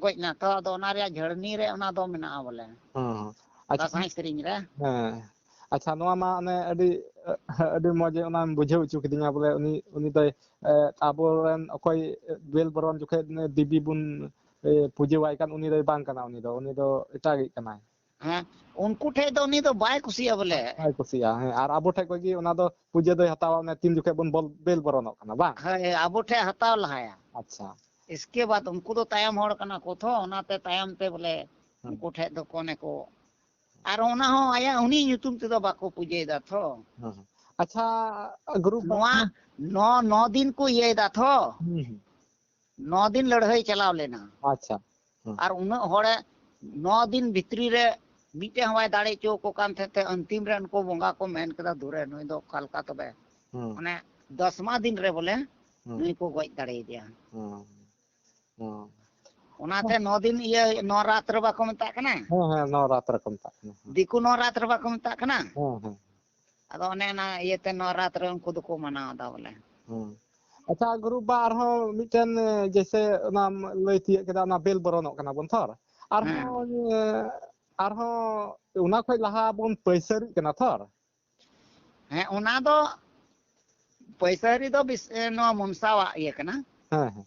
ᱜᱚᱡ ᱮᱱᱟ ᱛᱚ, ᱟᱫᱚ ᱚᱱᱟ ᱨᱮᱭᱟᱜ ᱡᱷᱟᱹᱨᱱᱤ ᱨᱮ ᱚᱱᱟ ᱫᱚ ᱢᱮᱱᱟᱜᱼᱟ ᱵᱚᱞᱮ᱾ ᱦᱮᱸ, ᱦᱮᱸ᱾ ᱟᱪᱪᱷᱟ᱾ ᱫᱟᱸᱥᱟᱭ ᱥᱮᱨᱮᱧ ᱨᱮ᱾ ᱦᱮᱸ᱾ ᱟᱪᱪᱷᱟ, ᱱᱚᱣᱟ ᱢᱟ ᱚᱱᱮ ᱟᱹᱰᱤ ᱟᱹᱰᱤ ᱢᱚᱡᱽ ᱚᱱᱟᱢ ᱵᱩᱡᱷᱟᱹᱣ ᱦᱚᱪᱚ ᱠᱤᱫᱤᱧᱟ, ᱵᱚᱞᱮ ᱩᱱᱤ, ᱩᱱᱤ ᱫᱚᱭ, ᱮ, ᱟᱵᱚᱨᱮᱱ ᱚᱠᱚᱭ ᱵᱮᱞ ᱵᱚᱨᱚᱱ ᱡᱚᱠᱷᱮᱡ ᱫᱮᱵᱤ ᱵᱚᱱ, ᱮ, ᱯᱩᱡᱟᱹᱣᱟᱭ ᱠᱟᱱ, ᱩᱱᱤ ᱫᱚᱭ ᱵᱟᱝ ᱠᱟᱱᱟ, ᱩᱱᱤ ᱫᱚ, ᱩᱱᱤ ᱫᱚ ᱮᱴᱟᱜᱤᱡ ᱠᱟᱱᱟᱭ᱾ ᱦᱮᱸ, ᱩᱱᱠᱩ ᱴᱷᱮᱡ ᱫᱚ ᱩᱱᱤ ᱫᱚ ᱵᱟᱭ ᱠᱩᱥᱤᱭᱟᱜᱼᱟ ᱵᱚᱞᱮ᱾ ᱵᱟᱭ ᱠᱩᱥᱤᱭᱟᱜᱼᱟ, ᱦᱮᱸ᱾ ᱟᱨ ᱟᱵᱚ ᱴᱷᱮᱡ ᱠᱷᱚᱡ ᱜᱮ ᱚᱱᱟ ᱫᱚ ᱯᱩᱡᱟᱹ ᱫᱚᱭ ᱦᱟᱛᱟᱣᱟ, ᱚᱱᱮ ᱛᱤᱱ ᱡᱚᱠᱷᱮᱡ ᱵᱚᱱ ᱵᱚᱞ-, ᱵᱮᱞ ᱵᱚᱨᱚᱱᱚᱜ ᱠᱟᱱᱟ, ᱵᱟᱝ? ᱦᱳᱭ, ᱟᱵᱚ ᱴᱷᱮᱡ ᱦᱟᱛᱟᱣ ᱞᱟᱦᱟᱭᱟ᱾ ᱟᱪᱪᱷᱟ᱾ ᱤᱥᱠᱮ ᱵᱟᱫ ᱩᱱᱠᱩ ᱫᱚ ᱛᱟᱭᱚᱢ ᱦᱚᱲ ᱠᱟᱱᱟ ᱠᱚ ᱛᱷᱚ, ᱚᱱᱟᱛᱮ ᱛᱟᱭᱚᱢ ᱛᱮ ᱵᱚᱞᱮ ᱦᱩᱸ᱾ ᱩᱱᱠᱩ ᱴᱷᱮᱡ ᱫᱚ ᱠᱚᱱᱮ ᱠᱚ, ᱟᱨ ᱚᱱᱟ ᱦᱚᱸ ᱟᱭᱟᱜ ᱩᱱᱤ ᱧᱩᱛᱩᱢ ᱛᱮᱫᱚ ᱵᱟᱠᱚ ᱯᱩᱡᱟᱹᱭᱮᱫᱟ ᱛᱷᱚ᱾ ᱦᱩᱸ, ᱦᱩᱸ᱾ ᱟᱪᱪᱷᱟ, ᱜᱩᱨᱩ ᱱᱚᱣᱟ ᱵᱟᱵᱟ᱾ ᱱᱚ, ᱱᱚ ᱫᱤᱱ ᱠᱚ ᱤᱭᱟᱹᱭᱮᱫᱟ ᱛᱷᱚ᱾ ᱦᱩᱸ, ᱦᱩᱸ᱾ ᱱᱚ ᱫᱤᱱ ᱞᱟᱹᱲᱦᱟᱹᱭ ᱪᱟᱞᱟᱣ ᱞᱮᱱᱟ᱾ ᱟᱪᱪᱷᱟ᱾ ᱦᱩᱸ᱾ ᱟᱨ ᱩᱱᱟᱹᱜ ᱦᱚᱲᱮ, ᱱᱚ ᱫᱤᱱ ᱵᱷᱤᱛᱨᱤ ᱨᱮ ᱢᱤᱫᱴᱮᱡ ᱦᱚᱸ ᱵᱟᱭ ᱫᱟᱲᱮ ᱦᱚᱪᱚ ᱟᱠᱚ ᱠᱟᱱ ᱛᱟᱦᱮᱸᱫ ᱛᱮ, ᱚᱱᱛᱤᱢ ᱨᱮ ᱩᱱᱠᱩ ᱵᱚᱸᱜᱟ ᱠᱚ ᱢᱮᱱ ᱠᱮᱫᱟ, "ᱫᱩᱨᱮ, ᱱᱩᱭ ᱫᱚ ᱚᱠᱟ ᱞᱮᱠᱟ ᱛᱚᱵᱮ?" ᱦᱩᱸ᱾ ᱚᱱᱮ ᱫᱚᱥᱢᱟ ᱫᱤᱱ ᱨᱮ ᱵᱚᱞᱮ ᱦᱩᱸ᱾ ᱱᱩᱭ ᱠᱚ ᱜᱚᱡ ᱫᱟᱲᱮᱭᱟᱫᱮᱭᱟ᱾ ᱦᱩᱸ᱾ ᱦᱩᱸ᱾ ᱚᱱᱟᱛᱮ ᱱᱚ ᱫᱤᱱ ᱤᱭᱟᱹ, ᱱᱚ ᱨᱟᱛ ᱨᱮ ᱵᱟᱠᱚ ᱢᱮᱛᱟᱜ ᱠᱟᱱᱟ? ᱦᱮᱸ, ᱦᱮᱸ, ᱱᱚ ᱨᱟᱛ ᱨᱮᱠᱚ ᱢᱮᱛᱟᱜ ᱠᱟᱱᱟ᱾ ᱦᱮᱸ᱾ ᱫᱤᱠᱩ ᱱᱚ ᱨᱟᱛ ᱨᱮ ᱵᱟᱠᱚ ᱢᱮᱛᱟᱜ ᱠᱟᱱᱟ? ᱦᱮᱸ, ᱦᱮᱸ᱾ ᱟᱫᱚ ᱚᱱᱮ ᱚᱱᱟ ᱤᱭᱟᱹᱛᱮ ᱱᱚ ᱨᱟᱛ ᱨᱮ ᱩᱱᱠᱩ ᱫᱚᱠᱚ ᱢᱟᱱᱟᱣ ᱮᱫᱟ ᱵᱚᱞᱮ᱾ ᱦᱩᱸ᱾ ᱟᱪᱪᱷᱟ, ᱜᱩᱨᱩ ᱵᱟ, ᱟᱨᱦᱚᱸ ᱢᱤᱫᱴᱮᱱ, ᱮ, ᱡᱮᱭᱥᱮ ᱚᱱᱟᱢ ᱞᱟᱹᱭ ᱛᱤᱭᱳᱜ ᱠᱮᱫᱟ, ᱚᱱᱟ ᱵᱮᱞ ᱵᱚᱨᱚᱱᱚᱜ ᱠᱟᱱᱟ ᱵᱚᱱ ᱛᱷᱚᱨ᱾ ᱟᱨᱦᱚᱸ, ᱦᱮᱸ᱾ ᱮ, ᱟᱨᱦᱚᱸ ᱚᱱᱟ ᱠᱷᱚᱡ ᱞᱟᱦᱟ ᱵᱚᱱ ᱯᱟᱹᱭᱥᱟᱹᱨᱤᱜ ᱠᱟᱱᱟ ᱛᱷᱚᱨ᱾ ᱦᱮᱸ, ᱚᱱᱟ ᱫᱚ ᱯᱟᱹᱭᱥᱟᱹᱨᱤ ᱫᱚ ᱵᱤᱥ-, ᱮ, ᱱᱚᱣᱟ ᱢᱚᱱᱥᱟᱣᱟᱜ ᱤᱭᱟᱹ ᱠᱟᱱᱟ᱾ ᱦᱮᱸ, ᱦᱮᱸ᱾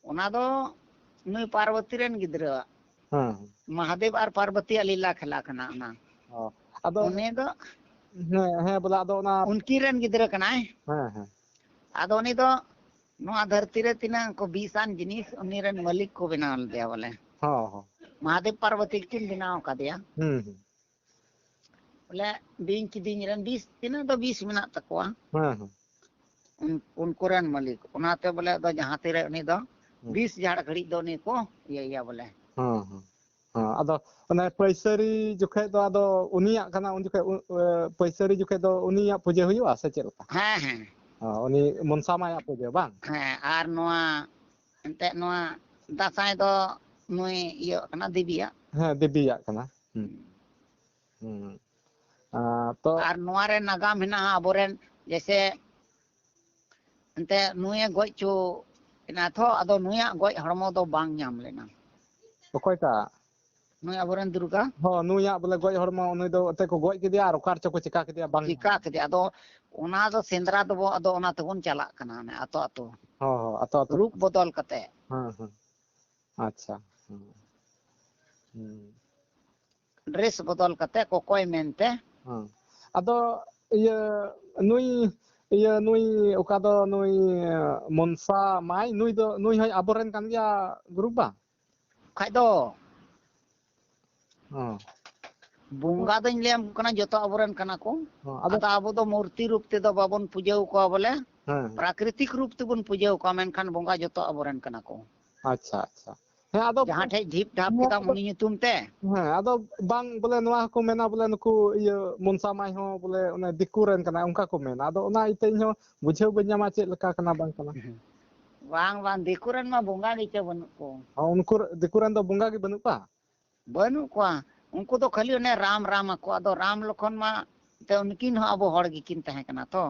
ᱚᱱᱟ ᱫᱚ ᱱᱩᱭ ᱯᱟᱨᱵᱚᱛᱤ ᱨᱮᱱ ᱜᱤᱫᱽᱨᱟᱹᱣᱟᱜ᱾ ᱦᱮᱸ, ᱦᱮᱸ᱾ ᱢᱚᱦᱟᱫᱮᱵ ᱟᱨ ᱯᱟᱨᱵᱚᱛᱤᱭᱟᱜ ᱞᱤᱞᱟ ᱠᱷᱮᱞᱟ ᱠᱟᱱᱟ ᱚᱱᱟ᱾ ᱚ, ᱟᱫᱚ ᱩᱱᱤ ᱫᱚ ᱦᱮᱸ, ᱦᱮᱸ, ᱵᱚᱞᱮ ᱟᱫᱚ ᱚᱱᱟ ᱩᱱᱠᱤᱱ ᱨᱮᱱ ᱜᱤᱫᱽᱨᱟᱹ ᱠᱟᱱᱟᱭ᱾ ᱦᱮᱸ, ᱦᱮᱸ᱾ ᱟᱫᱚ ᱩᱱᱤ ᱫᱚ ᱱᱚᱣᱟ ᱫᱷᱟᱹᱨᱛᱤ ᱨᱮ ᱛᱤᱱᱟᱹᱜ ᱠᱚ ᱵᱤᱥ ᱟᱱ ᱡᱤᱱᱤᱥ ᱩᱱᱤ ᱨᱮᱱ ᱢᱟᱹᱞᱤᱠ ᱠᱚ ᱵᱮᱱᱟᱣ ᱞᱮᱫᱮᱭᱟ ᱵᱚᱞᱮ᱾ ᱦᱚᱸ, ᱦᱚᱸ᱾ ᱢᱚᱦᱟᱫᱮᱵ ᱯᱟᱨᱵᱚᱛᱤ ᱠᱤᱱ ᱵᱮᱱᱟᱣ ᱟᱠᱟᱫᱮᱭᱟ᱾ ᱦᱩᱸ, ᱦᱩᱸ᱾ ᱵᱚᱞᱮ ᱵᱤᱧ ᱠᱤᱫᱤᱧ ᱨᱮᱱ ᱵᱤᱥ, ᱛᱤᱱᱟᱹᱜ ᱫᱚ ᱵᱤᱥ ᱢᱮᱱᱟᱜ ᱛᱟᱠᱚᱣᱟ᱾ ᱦᱮᱸ, ᱦᱮᱸ᱾ ᱩᱱ-, ᱩᱱᱠᱩ ᱨᱮᱱ ᱢᱟᱹᱞᱤᱠ᱾ ᱚᱱᱟᱛᱮ ᱵᱚᱞᱮ ᱟᱫᱚ ᱡᱟᱦᱟᱸ ᱛᱤᱨᱮ ᱩᱱᱤ ᱫᱚ ᱦᱩᱸ᱾ ᱵᱤᱥ ᱡᱷᱟᱲ ᱜᱷᱟᱹᱲᱤᱡ ᱫᱚ ᱩᱱᱤ ᱠᱚ ᱤᱭᱟᱹᱭᱟ ᱵᱚᱞᱮ᱾ ᱦᱮᱸ, ᱦᱮᱸ᱾ ᱦᱮᱸ, ᱟᱫᱚ ᱚᱱᱮ ᱯᱟᱹᱭᱥᱟᱹᱨᱤ ᱡᱚᱠᱷᱮᱡ ᱫᱚ ᱟᱫᱚ ᱩᱱᱤᱭᱟᱜ ᱠᱟᱱᱟ, ᱩᱱ ᱡᱚᱠᱷᱮᱡ ᱩ-, ᱮ, ᱯᱟᱹᱭᱥᱟᱹᱨᱤ ᱡᱚᱠᱷᱮᱡ ᱫᱚ ᱩᱱᱤᱭᱟᱜ ᱯᱩᱡᱟᱹ ᱦᱩᱭᱩᱜᱼᱟ ᱥᱮ ᱪᱮᱫ ᱞᱮᱠᱟ? ᱦᱮᱸ, ᱦᱮᱸ᱾ ᱚ, ᱩᱱᱤ ᱢᱚᱱᱥᱟ ᱢᱟᱭᱟᱜ ᱯᱩᱡᱟᱹ, ᱵᱟᱝ? ᱦᱮᱸ, ᱟᱨ ᱱᱚᱣᱟ ᱮᱱᱛᱮᱫ ᱱᱚᱣᱟ ᱫᱟᱸᱥᱟᱭ ᱫᱚ ᱱᱩᱭ ᱤᱭᱟᱹ ᱠᱟᱱᱟ, ᱫᱮᱵᱤᱭᱟᱜ᱾ ᱦᱮᱸ, ᱫᱮᱵᱤᱭᱟᱜ ᱠᱟᱱᱟ᱾ ᱦᱩᱸ᱾ ᱦᱩᱸ᱾ ᱦᱩᱸ᱾ ᱟᱨ ᱛᱚ ᱟᱨ ᱱᱚᱣᱟ ᱨᱮ ᱱᱟᱜᱟᱢ ᱦᱮᱱᱟᱜᱼᱟ, ᱟᱵᱚᱨᱮᱱ ᱡᱮᱭᱥᱮ ᱮᱱᱛᱮ ᱱᱩᱭᱮ ᱜᱚᱡ ᱦᱚᱪᱚ ᱮᱱᱟ ᱛᱷᱚ, ᱟᱫᱚ ᱱᱩᱭᱟᱜ ᱜᱚᱡ ᱦᱚᱲᱢᱚ ᱫᱚ ᱵᱟᱝ ᱧᱟᱢ ᱞᱮᱱᱟ᱾ ᱚᱠᱚᱭᱴᱟᱜ? ᱱᱩᱭ ᱟᱵᱚᱨᱮᱱ ᱫᱩᱨᱜᱟ᱾ ᱦᱚᱸ, ᱱᱩᱭᱟᱜ ᱵᱚᱞᱮ ᱜᱚᱡ ᱦᱚᱲᱢᱚ ᱩᱱᱤ ᱫᱚ ᱮᱱᱛᱮ ᱠᱚ ᱜᱚᱡ ᱠᱮᱫᱮᱭᱟ ᱟᱨ ᱚᱠᱟ ᱨᱮᱪᱚ ᱠᱚ ᱪᱤᱠᱟ ᱠᱮᱫᱮᱭᱟ, ᱵᱟᱝ ᱪᱤᱠᱟ ᱠᱮᱫᱮᱭᱟ᱾ ᱟᱫᱚ ᱚᱱᱟ ᱫᱚ ᱥᱮᱸᱫᱽᱨᱟ ᱫᱚᱵᱚ, ᱟᱫᱚ ᱚᱱᱟ ᱛᱮᱵᱚᱱ ᱪᱟᱞᱟᱜ ᱠᱟᱱᱟ, ᱚᱱᱮ ᱟᱛᱳ ᱟᱛᱳ᱾ ᱦᱚᱸ, ᱦᱚᱸ, ᱟᱛᱳ ᱟᱛᱳ᱾ ᱨᱩᱯ ᱵᱚᱫᱚᱞ ᱠᱟᱛᱮ᱾ ᱦᱮᱸ, ᱦᱮᱸ᱾ ᱟᱪᱪᱷᱟ᱾ ᱦᱮᱸ᱾ ᱦᱮᱸ᱾ ᱰᱨᱮᱥ ᱵᱚᱫᱚᱞ ᱠᱟᱛᱮ ᱠᱚᱠᱚᱭ ᱢᱮᱱᱛᱮ᱾ ᱦᱮᱸ᱾ ᱟᱫᱚ ᱤᱭᱟᱹ ᱱᱩᱭ, ᱤᱭᱟᱹ ᱱᱩᱭ ᱚᱠᱟ ᱫᱚ ᱱᱩᱭ ᱢᱚᱱᱥᱟ ᱢᱟᱭ, ᱱᱩᱭ ᱫᱚ, ᱱᱩᱭ ᱦᱚᱸᱭ ᱟᱵᱚᱨᱮᱱ ᱠᱟᱱ ᱜᱮᱭᱟ ᱜᱩᱨᱩ ᱵᱟ? ᱠᱷᱟᱡ ᱫᱚ᱾ ᱦᱮᱸ᱾ ᱵᱚᱸᱜᱟ ᱫᱚᱧ ᱞᱟᱹᱭᱟᱢ ᱠᱟᱱᱟ, ᱡᱚᱛᱚ ᱟᱵᱚᱨᱮᱱ ᱠᱟᱱᱟ ᱠᱚ᱾ ᱦᱮᱸ, ᱟᱫᱚ ᱟᱫᱚ ᱟᱵᱚ ᱫᱚ ᱢᱩᱨᱛᱤ ᱨᱩᱯ ᱛᱮᱫᱚ ᱵᱟᱵᱚᱱ ᱯᱩᱡᱟᱹᱣ ᱠᱚᱣᱟ ᱵᱚᱞᱮ, ᱦᱮᱸ, ᱦᱮᱸ᱾ ᱯᱨᱟᱠᱨᱤᱛᱤᱠ ᱨᱩᱯ ᱛᱮᱵᱚᱱ ᱯᱩᱡᱟᱹᱣ ᱠᱚᱣᱟ, ᱢᱮᱱᱠᱷᱟᱱ ᱵᱚᱸᱜᱟ ᱡᱚᱛᱚ ᱟᱵᱚᱨᱮᱱ ᱠᱟᱱᱟ ᱠᱚ᱾ ᱟᱪᱪᱷᱟ, ᱟᱪᱪᱷᱟ᱾ ᱦᱮᱸ, ᱟᱫᱚ ᱡᱟᱦᱟᱸ ᱴᱷᱮᱡ ᱰᱷᱤᱯ ᱰᱷᱟᱯ ᱱᱚᱣᱟ ᱠᱮᱫᱟᱢ ᱠᱚᱫᱚ ᱩᱱᱤ ᱧᱩᱛᱩᱢ ᱛᱮ᱾ ᱦᱮᱸ, ᱟᱫᱚ ᱵᱟᱝ ᱵᱚᱞᱮ ᱱᱚᱣᱟ ᱦᱚᱸᱠᱚ ᱢᱮᱱᱟ ᱵᱚᱞᱮ ᱱᱩᱠᱩ ᱤᱭᱟᱹ ᱢᱚᱱᱥᱟ ᱢᱟᱭ ᱦᱚᱸ ᱵᱚᱞᱮ ᱚᱱᱮ ᱫᱤᱠᱩ ᱨᱮᱱ ᱠᱟᱱᱟᱭ, ᱚᱱᱠᱟ ᱠᱚ ᱢᱮᱱᱟ᱾ ᱟᱫᱚ ᱚᱱᱟ ᱤᱭᱟᱹᱛᱮ ᱤᱧ ᱦᱚᱸ ᱵᱩᱡᱷᱟᱹᱣ ᱵᱟᱹᱧ ᱧᱟᱢᱟ ᱪᱮᱫ ᱞᱮᱠᱟ ᱠᱟᱱᱟ ᱵᱟᱝ ᱠᱟᱱᱟ᱾ ᱵᱟᱝ, ᱵᱟᱝ, ᱫᱤᱠᱩ ᱨᱮᱱ ᱢᱟ ᱵᱚᱸᱜᱟ ᱜᱮᱪᱚ ᱵᱟᱹᱱᱩᱜ ᱠᱚ᱾ ᱦᱚᱸ, ᱩᱱᱠᱩ ᱨ-, ᱫᱤᱠᱩ ᱨᱮᱱ ᱫᱚ ᱵᱚᱸᱜᱟ ᱜᱮ ᱵᱟᱹᱱᱩᱜ ᱠᱚᱣᱟ? ᱵᱟᱹᱱᱩᱜ ᱠᱚᱣᱟ᱾ ᱩᱱᱠᱩ ᱫᱚ ᱠᱷᱟᱹᱞᱤ ᱚᱱᱮ ᱨᱟᱢ, ᱨᱟᱢ ᱟᱠᱚ᱾ ᱟᱫᱚ ᱨᱟᱢ ᱞᱚᱠᱷᱚᱱ ᱢᱟ ᱮᱱᱛᱮ ᱩᱱᱠᱤᱱ ᱦᱚᱸ ᱟᱵᱚ ᱦᱚᱲ ᱜᱮᱠᱤᱱ ᱛᱟᱦᱮᱸ ᱠᱟᱱᱟ ᱛᱚ᱾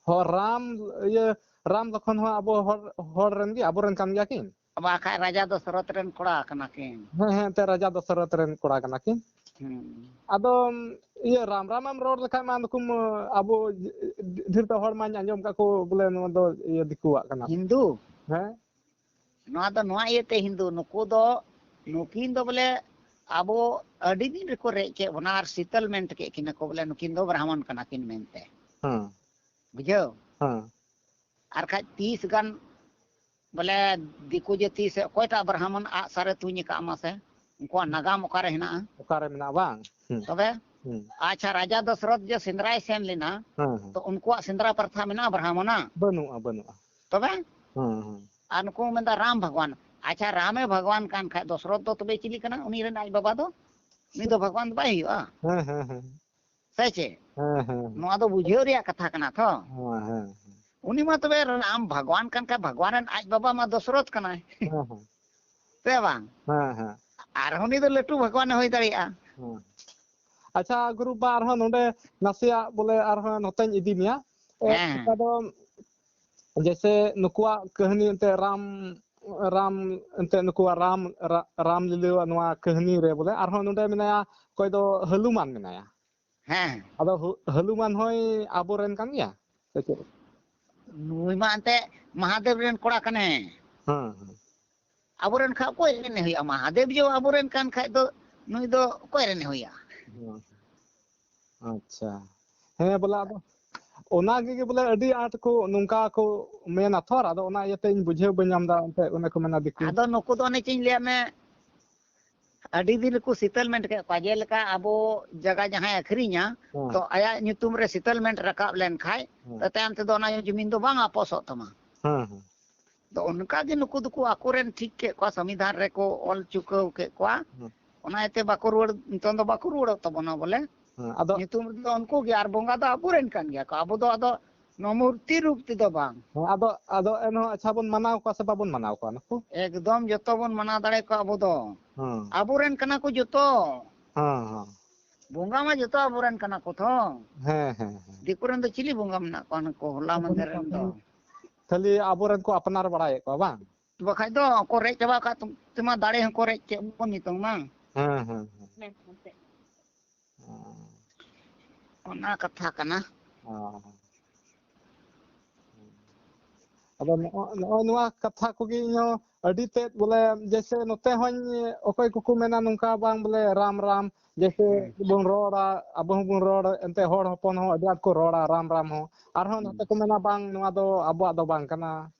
ᱦᱚᱸ, ᱨᱟᱢ, ᱤᱭᱟᱹ, ᱨᱟᱢ ᱞᱚᱠᱷᱚᱱ ᱦᱚᱸ ᱟᱵᱚ ᱦᱚᱲ, ᱦᱚᱲ ᱨᱮᱱ ᱜᱮ, ᱟᱵᱚ ᱨᱮᱱ ᱠᱟᱱ ᱜᱮᱭᱟ ᱠᱤᱱ? ᱵᱟᱠᱷᱟᱡ ᱨᱟᱡᱟ ᱫᱚᱥᱚᱨᱚᱛ ᱨᱮᱱ ᱠᱚᱲᱟ ᱠᱟᱱᱟ ᱠᱤᱱ᱾ ᱦᱮᱸ, ᱦᱮᱸ, ᱮᱱᱛᱮ ᱨᱟᱡᱟ ᱫᱚᱥᱚᱨᱚᱛ ᱨᱮᱱ ᱠᱚᱲᱟ ᱠᱟᱱᱟ ᱠᱤᱱ᱾ ᱦᱩᱸ᱾ ᱟᱫᱚ, ᱤᱭᱟᱹ, ᱨᱟᱢ ᱨᱟᱢ ᱮᱢ ᱨᱚᱲ ᱞᱮᱠᱷᱟᱡ ᱢᱟ ᱱᱩᱠᱩ ᱢᱟ ᱟᱵᱚ ᱰᱷᱮᱨ ᱛᱮ ᱦᱚᱲ ᱢᱟᱧ ᱟᱸᱡᱚᱢ ᱠᱟᱜ ᱠᱚ ᱵᱚᱞᱮ ᱱᱚᱣᱟ ᱫᱚ, ᱤᱭᱟᱹ, ᱫᱤᱠᱩᱣᱟᱜ ᱠᱟᱱᱟ᱾ ᱦᱤᱱᱫᱩ? ᱦᱮᱸ? ᱱᱚᱣᱟ ᱫᱚ ᱱᱚᱣᱟ ᱤᱭᱟᱹᱛᱮ ᱦᱤᱱᱫᱩ, ᱱᱩᱠᱩ ᱫᱚ, ᱱᱩᱠᱤᱱ ᱫᱚ ᱵᱚᱞᱮ ᱟᱵᱚ ᱟᱹᱰᱤ ᱫᱤᱱ ᱨᱮᱠᱚ ᱨᱮᱡ ᱠᱮᱫ ᱵᱚᱱᱟ ᱟᱨ settlement ᱠᱮᱫ ᱠᱤᱱᱟ ᱠᱚ ᱵᱚᱞᱮ ᱱᱩᱠᱤᱱ ᱫᱚ ᱵᱨᱟᱦᱢᱚᱱ ᱠᱟᱱᱟ ᱠᱤᱱ ᱢᱮᱱᱛᱮ᱾ ᱦᱮᱸ᱾ ᱵᱩᱡᱷᱟᱹᱣ? ᱦᱮᱸ᱾ ᱟᱨ ᱠᱷᱟᱡ ᱛᱤᱥ ᱜᱟᱱ ᱵᱚᱞᱮ ᱫᱤᱠᱩ ᱡᱟᱹᱛᱤ ᱥᱮ ᱚᱠᱚᱭᱴᱟᱜ ᱵᱨᱟᱦᱢᱚᱱ ᱟᱜ ᱥᱟᱨᱮ ᱛᱩᱧ ᱟᱠᱟᱫ ᱢᱟᱥᱮ? ᱩᱱᱠᱩᱣᱟᱜ ᱱᱟᱜᱟᱢ ᱚᱠᱟᱨᱮ ᱦᱮᱱᱟᱜᱼᱟ? ᱚᱠᱟᱨᱮ ᱢᱮᱱᱟᱜᱼᱟ ᱵᱟᱝ? ᱦᱩᱸ᱾ ᱛᱚᱵᱮ? ᱦᱩᱸ᱾ ᱟᱪᱪᱷᱟ, ᱨᱟᱡᱟ ᱫᱚᱥᱨᱚᱛ ᱡᱮ ᱥᱮᱸᱫᱽᱨᱟᱭ ᱥᱮᱱ ᱞᱮᱱᱟ, ᱦᱮᱸ, ᱦᱮᱸ᱾ ᱛᱚ ᱩᱱᱠᱩᱣᱟᱜ ᱥᱮᱸᱫᱽᱨᱟ ᱯᱨᱚᱛᱷᱟ ᱢᱮᱱᱟᱜᱼᱟ ᱵᱨᱟᱦᱢᱚᱱᱟᱜ? ᱵᱟᱹᱱᱩᱜᱼᱟ, ᱵᱟᱹᱱᱩᱜᱼᱟ᱾ ᱛᱚᱵᱮ? ᱦᱮᱸ, ᱦᱮᱸ᱾ ᱟᱨ ᱱᱩᱠᱩ ᱢᱮᱱᱫᱟ ᱨᱟᱢ ᱵᱷᱟᱜᱽᱣᱟᱱ᱾ ᱟᱪᱪᱷᱟ, ᱨᱟᱢᱮ ᱵᱷᱟᱜᱽᱣᱟᱱ ᱠᱟᱱ ᱠᱷᱟᱡ ᱫᱚᱥᱨᱚᱛ ᱫᱚ ᱛᱚᱵᱮ ᱪᱤᱞᱤ ᱠᱟᱱᱟ? ᱩᱱᱤ ᱨᱮᱱ ᱟᱡ ᱵᱟᱵᱟ ᱫᱚ? ᱩᱱᱤ ᱫᱚ ᱵᱷᱟᱜᱽᱣᱟᱱ ᱫᱚ ᱵᱟᱭ ᱦᱩᱭᱩᱜᱼᱟ᱾ ᱦᱮᱸ, ᱦᱮᱸ, ᱦᱮᱸ᱾ ᱥᱮ ᱪᱮᱫ? ᱦᱮᱸ, ᱦᱮᱸ, ᱦᱮᱸ᱾ ᱱᱚᱣᱟ ᱫᱚ ᱵᱩᱡᱷᱟᱹᱣ ᱨᱮᱭᱟᱜ ᱠᱟᱛᱷᱟ ᱠᱟᱱᱟ ᱛᱚ᱾ ᱦᱮᱸ, ᱦᱮᱸ, ᱦᱮᱸ᱾ ᱩᱱᱤ ᱢᱟ ᱛᱚᱵᱮ ᱨᱟᱢ ᱵᱷᱟᱜᱽᱣᱟᱱ ᱠᱟᱱ ᱠᱷᱟᱡ ᱵᱷᱟᱜᱽᱣᱟᱱ ᱨᱮᱱ ᱟᱡ ᱵᱟᱵᱟ ᱢᱟ ᱫᱚᱥᱨᱚᱛ ᱠᱟᱱᱟᱭ᱾ ᱦᱮᱸ, ᱦᱮᱸ᱾ ᱥᱮ ᱵᱟᱝ? ᱦᱮᱸ, ᱦᱮᱸ᱾ ᱟᱨᱦᱚᱸ ᱩᱱᱤ ᱫᱚ ᱞᱟᱹᱴᱩ ᱵᱷᱟᱜᱽᱣᱟᱱᱮ ᱦᱩᱭ ᱫᱟᱲᱮᱭᱟᱜᱼᱟ᱾ ᱦᱮᱸ᱾ ᱟᱪᱪᱷᱟ, ᱜᱩᱨᱩ ᱵᱟ, ᱟᱨᱦᱚᱸ ᱱᱚᱰᱮ ᱱᱟᱥᱮᱭᱟᱜ ᱵᱚᱞᱮ ᱟᱨᱦᱚᱸ ᱱᱚᱛᱮᱧ ᱤᱫᱤ ᱢᱮᱭᱟ᱾ ᱮ, ᱦᱮᱸ᱾ ᱚᱠᱟ ᱫᱚ ᱡᱮᱭᱥᱮ ᱱᱩᱠᱩᱣᱟᱜ ᱠᱟᱹᱦᱱᱤ ᱮᱱᱛᱮ ᱨᱟᱢ ᱨᱟᱢ, ᱮᱱᱛᱮᱫ ᱱᱩᱠᱩᱣᱟᱜ ᱨᱟᱢ, ᱨᱟ-, ᱨᱟᱢ ᱞᱤᱞᱟᱹᱣᱟᱜ ᱱᱚᱣᱟ ᱠᱟᱹᱦᱱᱤ ᱨᱮ ᱵᱚᱞᱮ ᱟᱨᱦᱚᱸ ᱱᱚᱰᱮ ᱢᱮᱱᱟᱭᱟ, ᱚᱠᱚᱭ ᱫᱚ ᱦᱟᱹᱞᱩᱢᱟᱱ ᱢᱮᱱᱟᱭᱟ᱾ ᱦᱮᱸ᱾ ᱟᱫᱚ ᱦᱩ-, ᱦᱟᱹᱞᱩᱢᱟᱱ ᱦᱚᱸᱭ ᱟᱵᱚᱨᱮᱱ ᱠᱟᱱ ᱜᱮᱭᱟ ᱥᱮ ᱪᱮᱫ? ᱱᱩᱭ ᱢᱟ ᱮᱱᱛᱮ ᱢᱟᱦᱟᱫᱮᱵ ᱨᱮᱱ ᱠᱚᱲᱟ ᱠᱟᱱᱮ᱾ ᱦᱮᱸ, ᱦᱮᱸ᱾ ᱟᱵᱚᱨᱮᱱ ᱠᱷᱟᱡ ᱚᱠᱚᱭ ᱨᱮᱱᱮ ᱦᱩᱭᱩᱜᱼᱟ? ᱢᱟᱦᱟᱫᱮᱵ ᱡᱮ ᱟᱵᱚᱨᱮᱱ ᱠᱟᱱ ᱠᱷᱟᱡ ᱫᱚ ᱱᱩᱭ ᱫᱚ ᱚᱠᱚᱭ ᱨᱮᱱᱮ ᱦᱩᱭᱩᱜᱼᱟ? ᱦᱮᱸ᱾ ᱟᱪᱪᱷᱟ᱾ ᱦᱮᱸ, ᱵᱚᱞᱮ ᱟᱫᱚ ᱚᱱᱟ ᱜᱮ ᱵᱚᱞᱮ ᱟᱹᱰᱤ ᱟᱸᱴ ᱠᱚ ᱱᱚᱝᱠᱟ ᱠᱚ ᱢᱮᱱᱟ ᱛᱷᱚᱨ, ᱟᱫᱚ ᱚᱱᱟ ᱤᱭᱟᱹᱛᱮ ᱤᱧ ᱵᱩᱡᱷᱟᱹᱣ ᱵᱟᱹᱧ ᱧᱟᱢ ᱮᱫᱟ ᱮᱱᱛᱮᱫ, ᱚᱱᱮ ᱠᱚ ᱢᱮᱱᱟ ᱫᱤᱠᱩ᱾ ᱟᱫᱚ ᱱᱩᱠᱩ ᱫᱚ ᱚᱱᱮ ᱪᱮᱧ ᱞᱟᱹᱭᱟᱫ ᱢᱮ, ᱟᱹᱰᱤ ᱫᱤᱱ ᱨᱮᱠᱚ ᱥᱮᱴᱮᱞᱢᱮᱱᱴ ᱠᱮᱫ ᱠᱚᱣᱟ, ᱡᱮᱞᱮᱠᱟ ᱟᱵᱚ ᱡᱟᱭᱜᱟ ᱡᱟᱦᱟᱸᱭ ᱟᱹᱠᱷᱨᱤᱧᱟ, ᱦᱮᱸ᱾ ᱛᱚ ᱟᱭᱟᱜ ᱧᱩᱛᱩᱢ ᱨᱮ ᱥᱮᱴᱮᱞᱢᱮᱱᱴ ᱨᱟᱠᱟᱵ ᱞᱮᱱᱠᱷᱟᱡ, ᱦᱮᱸ᱾ ᱛᱚ ᱛᱟᱭᱚᱢ ᱛᱮᱫᱚ ᱚᱱᱟ ᱡᱩᱢᱤᱱ ᱫᱚ ᱵᱟᱝ ᱟᱯᱚᱥᱚᱜ ᱛᱟᱢᱟ᱾ ᱦᱮᱸ, ᱦᱮᱸ᱾ ᱛᱚ ᱚᱱᱠᱟ ᱜᱮ ᱱᱩᱠᱩ ᱫᱚᱠᱚ ᱟᱠᱚᱨᱮᱱ ᱴᱷᱤᱠ ᱠᱮᱫ ᱠᱚᱣᱟ, ᱥᱚᱝᱵᱤᱫᱷᱟᱱ ᱨᱮᱠᱚ ᱚᱞ ᱪᱩᱠᱟᱹᱣ ᱠᱮᱫ ᱠᱚᱣᱟ᱾ ᱦᱮᱸ᱾ ᱚᱱᱟ ᱤᱭᱟᱹᱛᱮ ᱵᱟᱠᱚ ᱨᱩᱣᱟᱹᱲ, ᱱᱤᱛᱚᱝ ᱫᱚ ᱵᱟᱠᱚ ᱨᱩᱣᱟᱹᱲᱚᱜ ᱛᱟᱵᱚᱱᱟ ᱵᱚᱞᱮ᱾ ᱦᱮᱸ, ᱟᱫᱚ ᱧᱩᱛᱩᱢ ᱨᱮᱫᱚ ᱩᱱᱠᱩ ᱜᱮ, ᱟᱨ ᱵᱚᱸᱜᱟ ᱫᱚ ᱟᱵᱚᱨᱮᱱ ᱠᱟᱱ ᱜᱮᱭᱟ ᱠᱚ, ᱟᱵᱚ ᱫᱚ ᱟᱫᱚ ᱱᱚᱣᱟ ᱢᱩᱨᱛᱤ ᱨᱩᱯ ᱛᱮᱫᱚ ᱵᱟᱝ᱾ ᱦᱮᱸ, ᱟᱫᱚ, ᱟᱫᱚ ᱮᱱᱦᱚᱸ ᱟᱪᱪᱷᱟ ᱵᱚᱱ ᱢᱟᱱᱟᱣ ᱠᱚᱣᱟ ᱥᱮ ᱵᱟᱵᱚᱱ ᱢᱟᱱᱟᱣ ᱠᱚᱣᱟ ᱱᱩᱠᱩ? ᱮᱠᱫᱚᱢ ᱡᱚᱛᱚ ᱵᱚᱱ ᱢᱟᱱᱟᱣ ᱫᱟᱲᱮ ᱠᱚᱣᱟ ᱟᱵᱚ ᱫᱚ᱾ ᱦᱮᱸ᱾ ᱟᱵᱚᱨᱮᱱ ᱠᱟᱱᱟ ᱠᱚ ᱡᱚᱛᱚ᱾ ᱦᱮᱸ, ᱦᱮᱸ᱾ ᱵᱚᱸᱜᱟ ᱢᱟ ᱡᱚᱛᱚ ᱟᱵᱚᱨᱮᱱ ᱠᱟᱱᱟ ᱠᱚ ᱛᱚ᱾ ᱦᱮᱸ, ᱦᱮᱸ, ᱦᱮᱸ᱾ ᱫᱤᱠᱩ ᱨᱮᱱ ᱫᱚ ᱪᱤᱞᱤ ᱵᱚᱸᱜᱟ ᱢᱮᱱᱟᱜ ᱠᱚᱣᱟ ᱱᱩᱠᱩ ᱦᱚᱞᱟ ᱢᱟᱫᱷᱮᱨ ᱨᱮᱱ ᱫᱚ? ᱠᱷᱟᱹᱞᱤ ᱟᱵᱚᱨᱮᱱ ᱠᱚ ᱟᱯᱱᱟᱨ ᱵᱟᱲᱟᱭᱮᱫ ᱠᱚᱣᱟ ᱵᱟᱝ? ᱵᱟᱠᱷᱟᱡ ᱫᱚ ᱠᱚ ᱨᱮᱡ ᱪᱟᱵᱟ ᱟᱠᱟᱫ ᱛᱮᱢᱟ ᱫᱟᱲᱮ ᱦᱚᱸᱠᱚ ᱨᱮᱡ ᱠᱮᱫ ᱵᱚᱱ ᱱᱤᱛᱚᱝ ᱢᱟ᱾ ᱦᱮᱸ, ᱦᱮᱸ, ᱦᱮᱸ᱾ ᱚᱱᱟ ᱠᱟᱛᱷᱟ ᱠᱟᱱᱟ᱾ ᱚ᱾ ᱟᱫᱚ ᱱᱚᱜᱼᱚ, ᱱᱚᱜᱼᱚᱭ ᱱᱚᱣᱟ ᱠᱟᱛᱷᱟ ᱠᱚᱜᱮ ᱤᱧ ᱦᱚᱸ ᱟᱹᱰᱤ ᱛᱮᱫ ᱵᱚᱞᱮ, ᱡᱮᱭᱥᱮ ᱱᱚᱛᱮ ᱦᱚᱸᱧ, ᱚᱠᱚᱭ ᱠᱚᱠᱚ ᱢᱮᱱᱟ ᱱᱚᱝᱠᱟ ᱵᱟᱝ ᱵᱚᱞᱮ ᱨᱟᱢ ᱨᱟᱢ, ᱡᱮᱭᱥᱮ ᱦᱩᱸ᱾ ᱵᱚᱱ ᱨᱚᱲᱟ, ᱟᱵᱚ ᱦᱚᱸᱵᱚᱱ ᱨᱚᱲ, ᱮᱱᱛᱮ ᱦᱚᱲ ᱦᱚᱯᱚᱱ ᱦᱚᱸ ᱟᱹᱰᱤ ᱟᱸᱴ ᱠᱚ ᱨᱚᱲᱟ ᱨᱟᱢ ᱨᱟᱢ ᱦᱚᱸ᱾ ᱟᱨᱦᱚᱸ ᱦᱩᱸ᱾ ᱱᱚᱛᱮ ᱠᱚ ᱢᱮᱱᱟ ᱵᱟᱝ, ᱱᱚᱣᱟ ᱫᱚ ᱟᱵᱚᱣᱟᱜ ᱫᱚ ᱵᱟᱝ ᱠᱟᱱᱟ᱾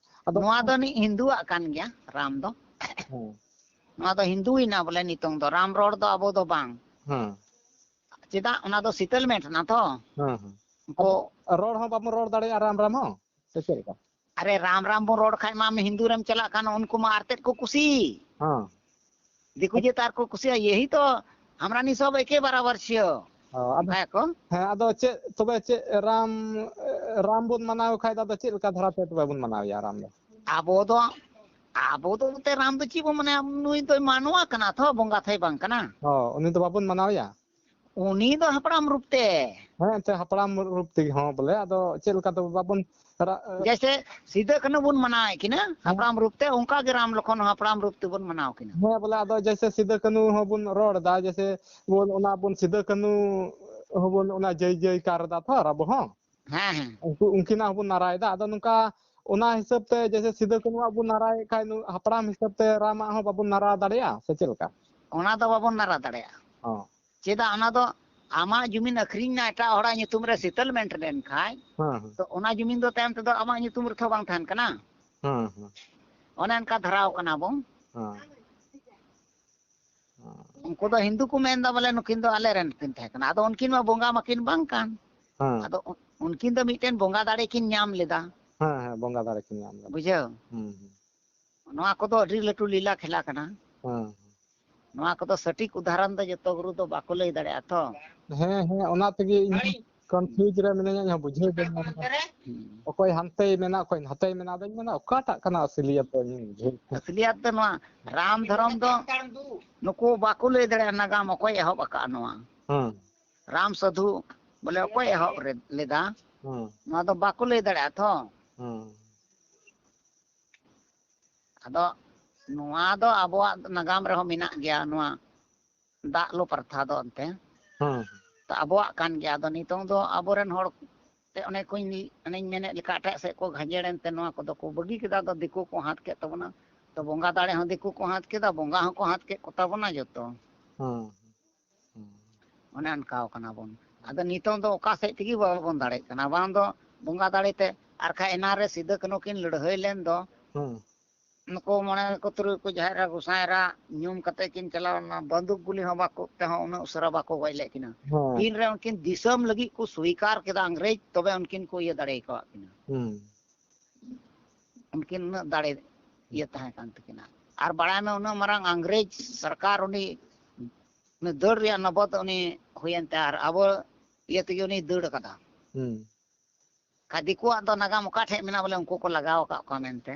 ᱟᱫᱚ ᱱᱚᱣᱟ ᱫᱚ ᱱᱤ-, ᱦᱤᱱᱫᱩᱣᱟᱜ ᱠᱟᱱ ᱜᱮᱭᱟ ᱨᱟᱢ ᱫᱚ᱾ ᱦᱮᱸ᱾ ᱱᱚᱣᱟ ᱫᱚ ᱦᱤᱱᱫᱩᱭᱮᱱᱟ ᱵᱚᱞᱮ ᱱᱤᱛᱚᱝ ᱫᱚ, ᱨᱟᱢ ᱨᱚᱲ ᱫᱚ ᱟᱵᱚ ᱫᱚ ᱵᱟᱝ᱾ ᱦᱮᱸ᱾ ᱪᱮᱫᱟᱜ? ᱚᱱᱟ ᱫᱚ ᱥᱮᱴᱮᱞᱢᱮᱱᱴ ᱮᱱᱟ ᱛᱚ᱾ ᱦᱮᱸ, ᱦᱮᱸ᱾ ᱩᱱᱠᱩ ᱟᱫᱚ ᱨᱚᱲ ᱦᱚᱸ ᱵᱟᱵᱚᱱ ᱨᱚᱲ ᱫᱟᱲᱮᱭᱟᱜᱼᱟ ᱨᱟᱢ ᱨᱟᱢ ᱦᱚᱸ, ᱥᱮ ᱪᱮᱫ ᱞᱮᱠᱟ? ᱟᱨᱮ, ᱨᱟᱢ ᱨᱟᱢ ᱵᱚᱱ ᱨᱚᱲ ᱠᱷᱟᱡ ᱢᱟ ᱟᱢ ᱦᱤᱱᱫᱩ ᱨᱮᱢ ᱪᱟᱞᱟᱜ ᱠᱷᱟᱱ, ᱩᱱᱠᱩ ᱢᱟ ᱟᱨ ᱛᱮᱫ ᱠᱚ ᱠᱩᱥᱤ᱾ ᱦᱮᱸ᱾ ᱫᱤᱠᱩ ᱡᱟᱹᱛ ᱟᱨ ᱠᱚ ᱠᱩᱥᱤᱭᱟᱜᱼᱟ, ᱭᱮᱦᱤ ᱛᱚ ᱦᱟᱢᱨᱟ ᱱᱤ ᱥᱚᱵ ᱮᱠᱮ ᱵᱟᱨᱟᱵᱟᱨ ᱪᱷᱤᱭᱚ᱾ ᱚ, ᱟᱫᱚ, ᱚᱱᱠᱟᱭᱟᱠᱚ᱾ ᱦᱮᱸ, ᱟᱫᱚ ᱪᱮᱫ ᱛᱚᱵᱮ, ᱪᱮᱫ ᱨᱟᱢ, ᱨᱟᱢ ᱵᱚᱱ ᱢᱟᱱᱟᱣ ᱠᱷᱟᱡ ᱫᱚ, ᱟᱫᱚ ᱪᱮᱫ ᱞᱮᱠᱟ ᱫᱷᱟᱨᱟ ᱛᱮ ᱛᱚᱵᱮ ᱵᱚᱱ ᱢᱟᱱᱟᱣᱮᱭᱟ ᱨᱟᱢ ᱫᱚ? ᱟᱵᱚ ᱫᱚ, ᱟᱵᱚ ᱫᱚ ᱱᱚᱛᱮ ᱨᱟᱢ ᱫᱚ ᱪᱮᱫ ᱵᱚᱱ ᱢᱟᱱᱟᱣᱟ? ᱱᱩᱭ ᱫᱚᱭ ᱢᱟᱱᱣᱟ ᱠᱟᱱᱟ ᱛᱚ, ᱵᱚᱸᱜᱟ ᱛᱷᱚᱭ ᱵᱟᱝ ᱠᱟᱱᱟ᱾ ᱚ, ᱩᱱᱤ ᱫᱚ ᱵᱟᱵᱚᱱ ᱢᱟᱱᱟᱣᱮᱭᱟ? ᱩᱱᱤ ᱫᱚ ᱦᱟᱯᱲᱟᱢ ᱨᱩᱯ ᱛᱮ᱾ ᱦᱮᱸ, ᱮᱱᱛᱮ ᱦᱟᱯᱲᱟᱢ ᱨᱩᱯ ᱛᱮᱜᱮ ᱦᱚᱸ ᱵᱚᱞᱮ, ᱟᱫᱚ ᱪᱮᱫ ᱞᱮᱠᱟ ᱛᱮ ᱵᱟᱵᱚᱱ ᱨᱟ- ᱡᱮᱭᱥᱮ ᱥᱤᱫᱟᱹ ᱠᱟᱹᱱᱦᱩ ᱵᱚᱱ ᱢᱟᱱᱟᱣᱮᱫ ᱠᱤᱱᱟ ᱦᱟᱯᱲᱟᱢ ᱨᱩᱯ ᱛᱮ, ᱚᱱᱠᱟ ᱜᱮ ᱨᱟᱢ ᱞᱚᱠᱷᱚᱱ ᱦᱚᱸ ᱦᱟᱯᱲᱟᱢ ᱨᱩᱯ ᱛᱮᱵᱚᱱ ᱢᱟᱱᱟᱣ ᱠᱤᱱᱟ᱾ ᱦᱮᱸ ᱵᱚᱞᱮ, ᱟᱫᱚ ᱡᱮᱭᱥᱮ ᱥᱤᱫᱟᱹ ᱠᱟᱹᱱᱦᱩ ᱦᱚᱸᱵᱚᱱ ᱨᱚᱲ ᱮᱫᱟ, ᱡᱮᱭᱥᱮ ᱵᱚᱱ ᱚᱱᱟ ᱵᱚᱱ ᱥᱤᱫᱟᱹ ᱠᱟᱹᱱᱦᱩ ᱦᱚᱸᱵᱚᱱ ᱚᱱᱟ ᱡᱟᱹᱭ ᱡᱟᱹᱭᱠᱟᱨ ᱮᱫᱟ ᱛᱚ, ᱟᱨ ᱟᱵᱚ ᱦᱚᱸ ᱦᱮᱸ ᱦᱮᱸ ᱩᱱᱠᱩ ᱩᱱᱠᱤᱱᱟᱜ ᱦᱚᱸᱵᱚᱱ ᱱᱟᱨᱟᱭᱮᱫᱟ᱾ ᱟᱫᱚ ᱱᱚᱝᱠᱟ ᱚᱱᱟ ᱦᱤᱥᱟᱹᱵ ᱛᱮ ᱡᱮᱭᱥᱮ ᱥᱤᱫᱟᱹ ᱠᱟᱹᱱᱦᱩᱣᱟᱜ ᱵᱚᱱ ᱱᱟᱨᱟᱭᱮᱫ ᱠᱷᱟᱱ, ᱱᱩ- ᱦᱟᱯᱲᱟᱢ ᱦᱤᱥᱟᱹᱵ ᱛᱮ ᱨᱟᱢᱟᱜ ᱦᱚᱸ ᱵᱟᱵᱚᱱ ᱱᱟᱨᱟ ᱫᱟᱲᱮᱭᱟᱜᱼᱟ ᱥᱮ ᱪᱮᱫ ᱞᱮᱠᱟ? ᱚᱱᱟ ᱫᱚ ᱵᱟᱵᱚᱱ ᱱᱟᱨᱟ ᱫᱟᱲᱮᱭᱟᱜᱼᱟ᱾ ᱦᱚᱸ ᱪᱮᱫᱟᱜ ᱚᱱᱟ ᱫᱚ ᱟᱢᱟᱜ ᱡᱩᱢᱤᱱ ᱟᱹᱠᱷᱨᱤᱧ ᱮᱱᱟ ᱮᱴᱟᱜ ᱦᱚᱲᱟᱜ ᱧᱩᱛᱩᱢ ᱨᱮ ᱥᱮᱴᱮᱞᱢᱮᱱᱴ ᱞᱮᱱᱠᱷᱟᱱ, ᱦᱮᱸ ᱦᱮᱸ ᱛᱚ ᱚᱱᱟ ᱡᱩᱢᱤᱱ ᱫᱚ ᱛᱟᱭᱚᱢ ᱛᱮᱫᱚ ᱟᱢᱟᱜ ᱧᱩᱛᱩᱢ ᱨᱮᱛᱚ ᱵᱟᱝ ᱛᱟᱦᱮᱱ ᱠᱟᱱᱟ᱾ ᱦᱮᱸ ᱦᱮᱸ ᱚᱱᱮ ᱚᱱᱠᱟ ᱫᱷᱟᱨᱟᱣ ᱠᱟᱱᱟ ᱵᱚᱱ᱾ ᱦᱮᱸ ᱩᱱᱠᱩ ᱫᱚ ᱦᱤᱱᱫᱩ ᱠᱚ ᱢᱮᱱᱫᱟ ᱵᱚᱞᱮ ᱱᱩᱠᱤᱱ ᱫᱚ ᱟᱞᱮ ᱨᱮᱱ ᱠᱤᱱ ᱛᱟᱦᱮᱸ ᱠᱟᱱᱟ, ᱟᱫᱚ ᱩᱱᱠᱤᱱ ᱢᱟ ᱵᱚᱸᱜᱟ ᱢᱟᱠᱤᱱ ᱵᱟᱝ ᱠᱟᱱ᱾ ᱦᱮᱸ ᱟᱫᱚ ᱩᱱᱠᱤᱱ ᱫᱚ ᱢᱤᱫᱴᱮᱱ ᱵᱚᱸᱜᱟ ᱫᱟᱲᱮ ᱠᱤᱱ ᱧᱟᱢ ᱞᱮᱫᱟ᱾ ᱦᱮᱸ ᱦᱮᱸ ᱵᱚᱸᱜᱟ ᱫᱟᱲᱮ ᱠᱤᱱ ᱧᱟᱢ ᱞᱮᱫᱟ᱾ ᱵᱩᱡᱷᱟᱹᱣ? ᱦᱩᱸ ᱦᱩᱸ ᱱᱚᱣᱟ ᱠᱚᱫᱚ ᱟᱹᱰᱤ ᱞᱟᱹᱴᱩ ᱞᱤᱞᱟ ᱠᱷᱮᱞᱟ ᱠᱟᱱᱟ᱾ ᱦᱮᱸ ᱱᱚᱣᱟ ᱠᱚᱫᱚ ᱥᱚᱴᱷᱤᱠ ᱩᱫᱟᱦᱚᱨᱚᱱ ᱫᱚ ᱡᱚᱛᱚ ᱜᱩᱨᱩ ᱫᱚ ᱵᱟᱠᱚ ᱞᱟᱹᱭ ᱫᱟᱲᱮᱭᱟᱜᱼᱟ ᱛᱚ᱾ ᱦᱮᱸ ᱦᱮᱸ ᱚᱱᱟ ᱛᱮᱜᱮ ᱤᱧ ᱠᱚᱱᱯᱷᱤᱭᱩᱡᱽ ᱨᱮ ᱢᱤᱱᱟᱹᱧᱟ, ᱤᱧ ᱦᱚᱸ ᱵᱩᱡᱷᱟᱹᱣ ᱵᱟᱹᱧ ᱧᱟᱢ ᱮᱫᱟ᱾ ᱚᱠᱚᱭ ᱦᱟᱱᱛᱮᱭ ᱢᱮᱱᱟ ᱚᱠᱚᱭ ᱱᱟᱛᱮᱭ ᱢᱮᱱᱟ, ᱟᱫᱚᱧ ᱢᱮᱱᱟ ᱚᱠᱟᱴᱟᱜ ᱠᱟᱱᱟ ᱟᱹᱥᱞᱤᱭᱟᱛ ᱫᱚ ᱤᱧ ᱵᱩᱡᱷᱟᱹᱣ᱾ ᱟᱹᱥᱞᱤᱭᱟᱛ ᱫᱚ ᱱᱚᱣᱟ ᱨᱟᱢ ᱫᱷᱚᱨᱚᱢ ᱫᱚ ᱱᱩᱠᱩ ᱵᱟᱠᱚ ᱞᱟᱹᱭ ᱫᱟᱲᱮᱭᱟᱜᱼᱟ ᱱᱟᱜᱟᱢ ᱚᱠᱚᱭ ᱮᱦᱚᱵ ᱟᱠᱟᱫᱼᱟ ᱱᱚᱣᱟ᱾ ᱦᱮᱸ ᱨᱟᱢ ᱥᱟᱹᱫᱷᱩ ᱵᱚᱞᱮ ᱚᱠᱚᱭ ᱮᱦᱚᱵ ᱨᱮ- ᱞᱮᱫᱟ, ᱦᱮᱸ ᱱᱚᱣᱟ ᱫᱚ ᱵᱟᱠᱚ ᱞᱟᱹᱭ ᱫᱟᱲᱮᱭᱟᱜᱼᱟ ᱛᱷᱚ᱾ ᱦᱮᱸ ᱟᱫᱚ ᱱᱚᱣᱟ ᱫᱚ ᱟᱵᱚᱣᱟᱜ ᱱᱟᱜᱟᱢ ᱨᱮᱦᱚᱸ ᱢᱮᱱᱟᱜ ᱜᱮᱭᱟ, ᱱᱚᱣᱟ ᱫᱟᱜ ᱞᱩ ᱯᱨᱚᱛᱷᱟ ᱫᱚ ᱮᱱᱛᱮ᱾ ᱦᱮᱸ ᱛᱚ ᱟᱵᱚᱣᱟᱜ ᱠᱟᱱ ᱜᱮᱭᱟ᱾ ᱟᱫᱚ ᱱᱤᱛᱚᱝ ᱫᱚ ᱟᱵᱚᱨᱮᱱ ᱦᱚᱲ ᱛᱮ ᱚᱱᱮ ᱠᱚᱧ ᱚᱱᱮᱧ ᱢᱮᱱᱮᱫ ᱞᱮᱠᱟ ᱮᱴᱟᱜ ᱥᱮᱫ ᱠᱚ ᱜᱷᱟᱸᱡᱮᱲ ᱮᱱᱛᱮ ᱱᱚᱣᱟ ᱠᱚᱫᱚ ᱠᱚ ᱵᱟᱹᱜᱤ ᱠᱮᱫᱟ᱾ ᱟᱫᱚ ᱫᱤᱠᱩ ᱠᱚ ᱦᱟᱛ ᱠᱮᱫ ᱛᱟᱵᱚᱱᱟ᱾ ᱛᱚ ᱵᱚᱸᱜᱟ ᱫᱟᱲᱮ ᱦᱚᱸ ᱫᱤᱠᱩ ᱠᱚ ᱦᱟᱛ ᱠᱮᱫᱟ, ᱵᱚᱸᱜᱟ ᱦᱚᱸᱠᱚ ᱦᱟᱛ ᱠᱮᱫ ᱠᱚᱛᱟ ᱵᱚᱱᱟ ᱡᱚᱛᱚ᱾ ᱦᱮᱸ ᱚᱱᱮ ᱚᱱᱠᱟᱣ ᱠᱟᱱᱟ ᱵᱚᱱ᱾ ᱟᱫᱚ ᱱᱤᱛᱚᱝ ᱫᱚ ᱚᱠᱟ ᱥᱮᱫ ᱛᱮᱜᱮ ᱵᱟᱵᱚᱱ ᱫᱟᱲᱮᱭᱟᱜ ᱠᱟᱱᱟ᱾ ᱵᱟᱝ ᱫᱚ ᱵᱚᱸᱜᱟ ᱫᱟᱲᱮ ᱛᱮ, ᱟᱨ ᱠᱷᱟᱡ ᱮᱱᱟᱱ ᱨᱮ ᱥᱤᱫᱟᱹ ᱠᱟᱹᱱᱦᱩ ᱠᱤᱱ ᱞᱟᱹᱲᱦᱟᱹᱭ ᱞᱮᱱ ᱫᱚ, ᱦᱮᱸ ᱱᱩᱠᱩ ᱢᱚᱬᱮ ᱠᱚ ᱛᱩᱨᱩᱭ ᱠᱚ ᱡᱟᱦᱮᱨ ᱮᱨᱟ ᱜᱚᱸᱥᱟᱭ ᱮᱨᱟ ᱧᱩᱢ ᱠᱟᱛᱮ ᱠᱤᱱ ᱪᱟᱞᱟᱣ ᱞᱮᱱᱟ, ᱵᱟᱱᱫᱩᱠ ᱜᱩᱞᱤ ᱦᱚᱸ ᱵᱟᱠᱚ ᱛᱮᱦᱚᱸ ᱩᱱᱟᱹᱜ ᱩᱥᱟᱹᱨᱟ ᱵᱟᱠᱚ ᱜᱚᱡ ᱞᱮᱫ ᱠᱤᱱᱟ᱾ ᱦᱮᱸ ᱛᱤᱱᱨᱮ ᱩᱱᱠᱤᱱ ᱫᱤᱥᱚᱢ ᱞᱟᱹᱜᱤᱫ ᱠᱚ ᱥᱩᱭᱠᱟᱨ ᱠᱮᱫᱟ ᱟᱝᱨᱮᱡᱽ, ᱛᱚᱵᱮ ᱩᱱᱠᱤᱱ ᱠᱚ ᱤᱭᱟᱹ ᱫᱟᱲᱮ ᱟᱠᱟᱫ ᱠᱤᱱᱟ᱾ ᱦᱮᱸ ᱩᱱᱠᱤᱱ ᱩᱱᱟᱹᱜ ᱫᱟᱲᱮ ᱤᱭᱟᱹ ᱛᱟᱦᱮᱸ ᱠᱟᱱ ᱛᱟᱹᱠᱤᱱᱟ᱾ ᱟᱨ ᱵᱟᱲᱟᱭ ᱢᱮ ᱩᱱᱟᱹᱜ ᱢᱟᱨᱟᱝ ᱟᱝᱨᱮᱡᱽ ᱥᱚᱨᱠᱟᱨ ᱩᱱᱤ, ᱩᱱᱤ ᱫᱟᱹᱲ ᱨᱮᱭᱟᱜ ᱱᱚᱵᱚᱛ ᱩᱱᱤ ᱦᱩᱭᱮᱱ ᱛᱟᱭᱟ, ᱟᱨ ᱟᱵᱚ ᱤᱭᱟᱹ ᱛᱮᱜᱮ ᱩᱱᱤ ᱫᱟᱹᱲ ᱟᱠᱟᱫᱟ᱾ ᱦᱮᱸ ᱠᱷᱟᱡ ᱫᱤᱠᱩᱣᱟᱜ ᱫᱚ ᱱᱟᱜᱟᱢ ᱚᱠᱟ ᱴᱷᱮᱡ ᱢᱮᱱᱟᱜᱼᱟ ᱵᱚᱞᱮ ᱩᱱᱠᱩ ᱠᱚ ᱞᱟᱜᱟᱣ ᱟᱠᱟᱫ ᱠᱚᱣᱟ ᱢᱮᱱᱛᱮ?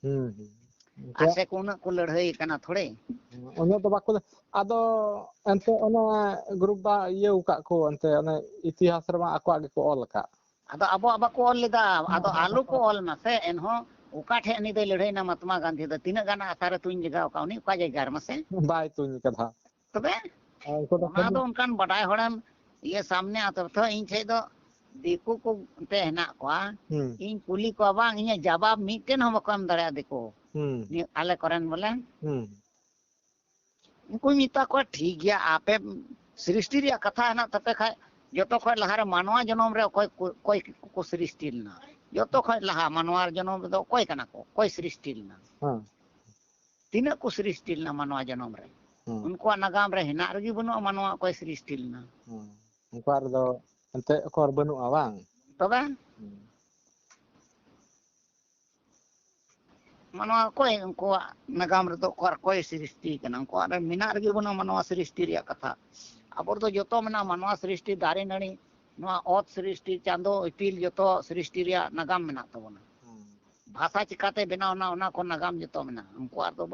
ᱦᱮᱸ ᱦᱮᱸ ᱟᱨ ᱥᱮ ᱠᱚ ᱩᱱᱟᱹᱜ ᱠᱚ ᱞᱟᱹᱲᱦᱟᱹᱭ ᱠᱟᱱᱟ ᱛᱷᱚᱲᱮ᱾ ᱩᱱᱟᱹᱜ ᱫᱚ ᱵᱟᱠᱚ, ᱟᱫᱚ ᱮᱱᱛᱮ ᱚᱱᱟ ᱜᱨᱩᱯ ᱫᱚ ᱤᱭᱟᱹ ᱟᱠᱟᱫ ᱠᱚ, ᱮᱱᱛᱮ ᱚᱱᱮ ᱤᱛᱤᱦᱟᱥ ᱨᱮᱢᱟ ᱟᱠᱚᱣᱟᱜ ᱜᱮᱠᱚ ᱚᱞ ᱟᱠᱟᱫ᱾ ᱟᱫᱚ ᱟᱵᱚᱣᱟᱜ ᱵᱟᱠᱚ ᱚᱞ ᱞᱮᱫᱟ, ᱟᱫᱚ ᱟᱞᱚ ᱠᱚ ᱚᱞ ᱢᱟ ᱥᱮ᱾ ᱮᱱᱦᱚᱸ ᱚᱠᱟ ᱴᱷᱮᱡ ᱩᱱᱤ ᱫᱚᱭ ᱞᱟᱹᱲᱦᱟᱹᱭᱱᱟ ᱢᱟᱦᱟᱛᱢᱟ ᱜᱟᱱᱫᱷᱤ ᱫᱚ? ᱛᱤᱱᱟᱹᱜ ᱜᱟᱱ ᱟᱥᱟ ᱨᱮ ᱛᱩᱧ ᱞᱮᱜᱟᱣ ᱠᱟᱜ ᱩᱱᱤ? ᱚᱠᱟ ᱡᱟᱭᱜᱟ ᱨᱮ ᱢᱟᱥᱮ? ᱵᱟᱭ ᱛᱩᱧ ᱠᱟᱫᱟ᱾ ᱛᱚᱵᱮ ᱩᱱᱠᱩ ᱫᱚ ᱚᱱᱟ ᱠᱷᱟᱹᱞᱤ ᱫᱚ ᱚᱱᱠᱟᱱ ᱵᱟᱰᱟᱭ ᱦᱚᱲᱮᱢ ᱤᱭᱟᱹ ᱥᱟᱢᱱᱮ ᱟᱛᱚ ᱛᱚ ᱤᱧ ᱴᱷᱮᱡ ᱫᱚ ᱫᱤᱠᱩ ᱠᱚ ᱮᱱᱛᱮ ᱦᱮᱱᱟᱜ ᱠᱚᱣᱟ᱾ ᱦᱩᱸ᱾ ᱤᱧ ᱠᱩᱞᱤ ᱠᱚᱣᱟ ᱵᱟᱝ, ᱤᱧᱟᱹᱜ ᱡᱟᱵᱟᱵ ᱢᱤᱫᱴᱮᱱ ᱦᱚᱸ ᱵᱟᱠᱚ ᱮᱢ ᱫᱟᱲᱮᱭᱟᱜᱼᱟ ᱫᱤᱠᱩ᱾ ᱦᱩᱸ᱾ ᱱᱤᱭᱟᱹ ᱟᱞᱮ ᱠᱚᱨᱮᱱ ᱵᱚᱞᱮ᱾ ᱦᱩᱸ᱾ ᱩᱱᱠᱩᱧ ᱢᱮᱛᱟ ᱠᱚᱣᱟ, "ᱴᱷᱤᱠ ᱜᱮᱭᱟ, ᱟᱯᱮ ᱥᱨᱤᱥᱴᱤ ᱨᱮᱭᱟᱜ ᱠᱟᱛᱷᱟ ᱦᱮᱱᱟᱜ ᱛᱟᱯᱮ ᱠᱷᱟᱡ, ᱡᱚᱛᱚ ᱠᱷᱚᱡ ᱞᱟᱦᱟᱨᱮ ᱢᱟᱱᱣᱟ ᱡᱚᱱᱚᱢ ᱨᱮ ᱚᱠᱚᱭ ᱠᱚ, ᱚᱠᱚᱭ ᱠᱚ ᱥᱨᱤᱥᱴᱤ ᱞᱮᱱᱟ? ᱡᱚᱛᱚ ᱠᱷᱚᱡ ᱞᱟᱦᱟ ᱢᱟᱱᱣᱟ ᱡᱚᱱᱚᱢ ᱨᱮᱫᱚ ᱚᱠᱚᱭ ᱠᱟᱱᱟ ᱠᱚ? ᱚᱠᱚᱭ ᱥᱨᱤᱥᱴᱤ ᱞᱮᱱᱟ? ᱦᱮᱸ᱾ ᱛᱤᱱᱟᱹᱜ ᱠᱚ ᱥᱨᱤᱥᱴᱤ ᱞᱮᱱᱟ ᱢᱟᱱᱣᱟ ᱡᱚᱱᱚᱢ ᱨᱮ?" ᱦᱮᱸ᱾ ᱩᱱᱠᱩᱣᱟᱜ ᱱᱟᱜᱟᱢ ᱨᱮ ᱦᱮᱱᱟᱜ ᱨᱮᱜᱮ ᱵᱟᱹᱱᱩᱜᱼᱟ ᱢᱟᱱᱣᱟ ᱚᱠᱚᱭ ᱥᱨᱤᱥᱴᱤ ᱞᱮᱱᱟ᱾ ᱦᱮᱸ᱾ ᱩᱱᱠᱩᱣᱟᱜ ᱨᱮᱫᱚ ᱮᱱᱛᱮ ᱚᱠᱚᱨ ᱵᱟᱹᱱᱩᱜᱼᱟ, ᱵᱟᱝ? ᱛᱚᱵᱮ? ᱦᱮᱸ᱾ ᱢᱟᱱᱣᱟ ᱚᱠᱚᱭ, ᱩᱱᱠᱩᱣᱟᱜ ᱱᱟᱜᱟᱢ ᱨᱮᱫᱚ ᱚᱠᱟ ᱚᱠᱚᱭ ᱥᱨᱤᱥᱴᱤ ᱠᱟᱱᱟ? ᱩᱱᱠᱩᱣᱟᱜ ᱨᱮ ᱢᱮᱱᱟᱜ ᱨᱮᱜᱮ ᱵᱟᱹᱱᱩᱜᱼᱟ ᱢᱟᱱᱣᱟ ᱥᱨᱤᱥᱴᱤ ᱨᱮᱭᱟᱜ ᱠᱟᱛᱷᱟ᱾ ᱟᱵᱚ ᱨᱮᱫᱚ ᱡᱚᱛᱚ ᱢᱮᱱᱟᱜᱼᱟ, ᱢᱟᱱᱣᱟ ᱥᱨᱤᱥᱴᱤ, ᱫᱟᱨᱮ ᱱᱟᱹᱲᱤ, ᱱᱚᱣᱟ ᱚᱛ ᱥᱨᱤᱥᱴᱤ, ᱪᱟᱸᱫᱚ ᱤᱯᱤᱞ, ᱡᱚᱛᱚ ᱥᱨᱤᱥᱴᱤ ᱨᱮᱭᱟᱜ ᱱᱟᱜᱟᱢ ᱢᱮᱱᱟᱜ ᱛᱟᱵᱚᱱᱟ᱾ ᱦᱩᱸ᱾ ᱵᱷᱟᱥᱟ ᱪᱤᱠᱟᱛᱮ ᱵᱮᱱᱟᱣ ᱮᱱᱟ, ᱚᱱᱟ ᱠᱚ ᱱᱟᱜᱟᱢ ᱡᱚᱛᱚ ᱢᱮᱱᱟᱜᱼᱟ᱾ ᱩᱱᱠᱩᱣᱟᱜ ᱫᱚ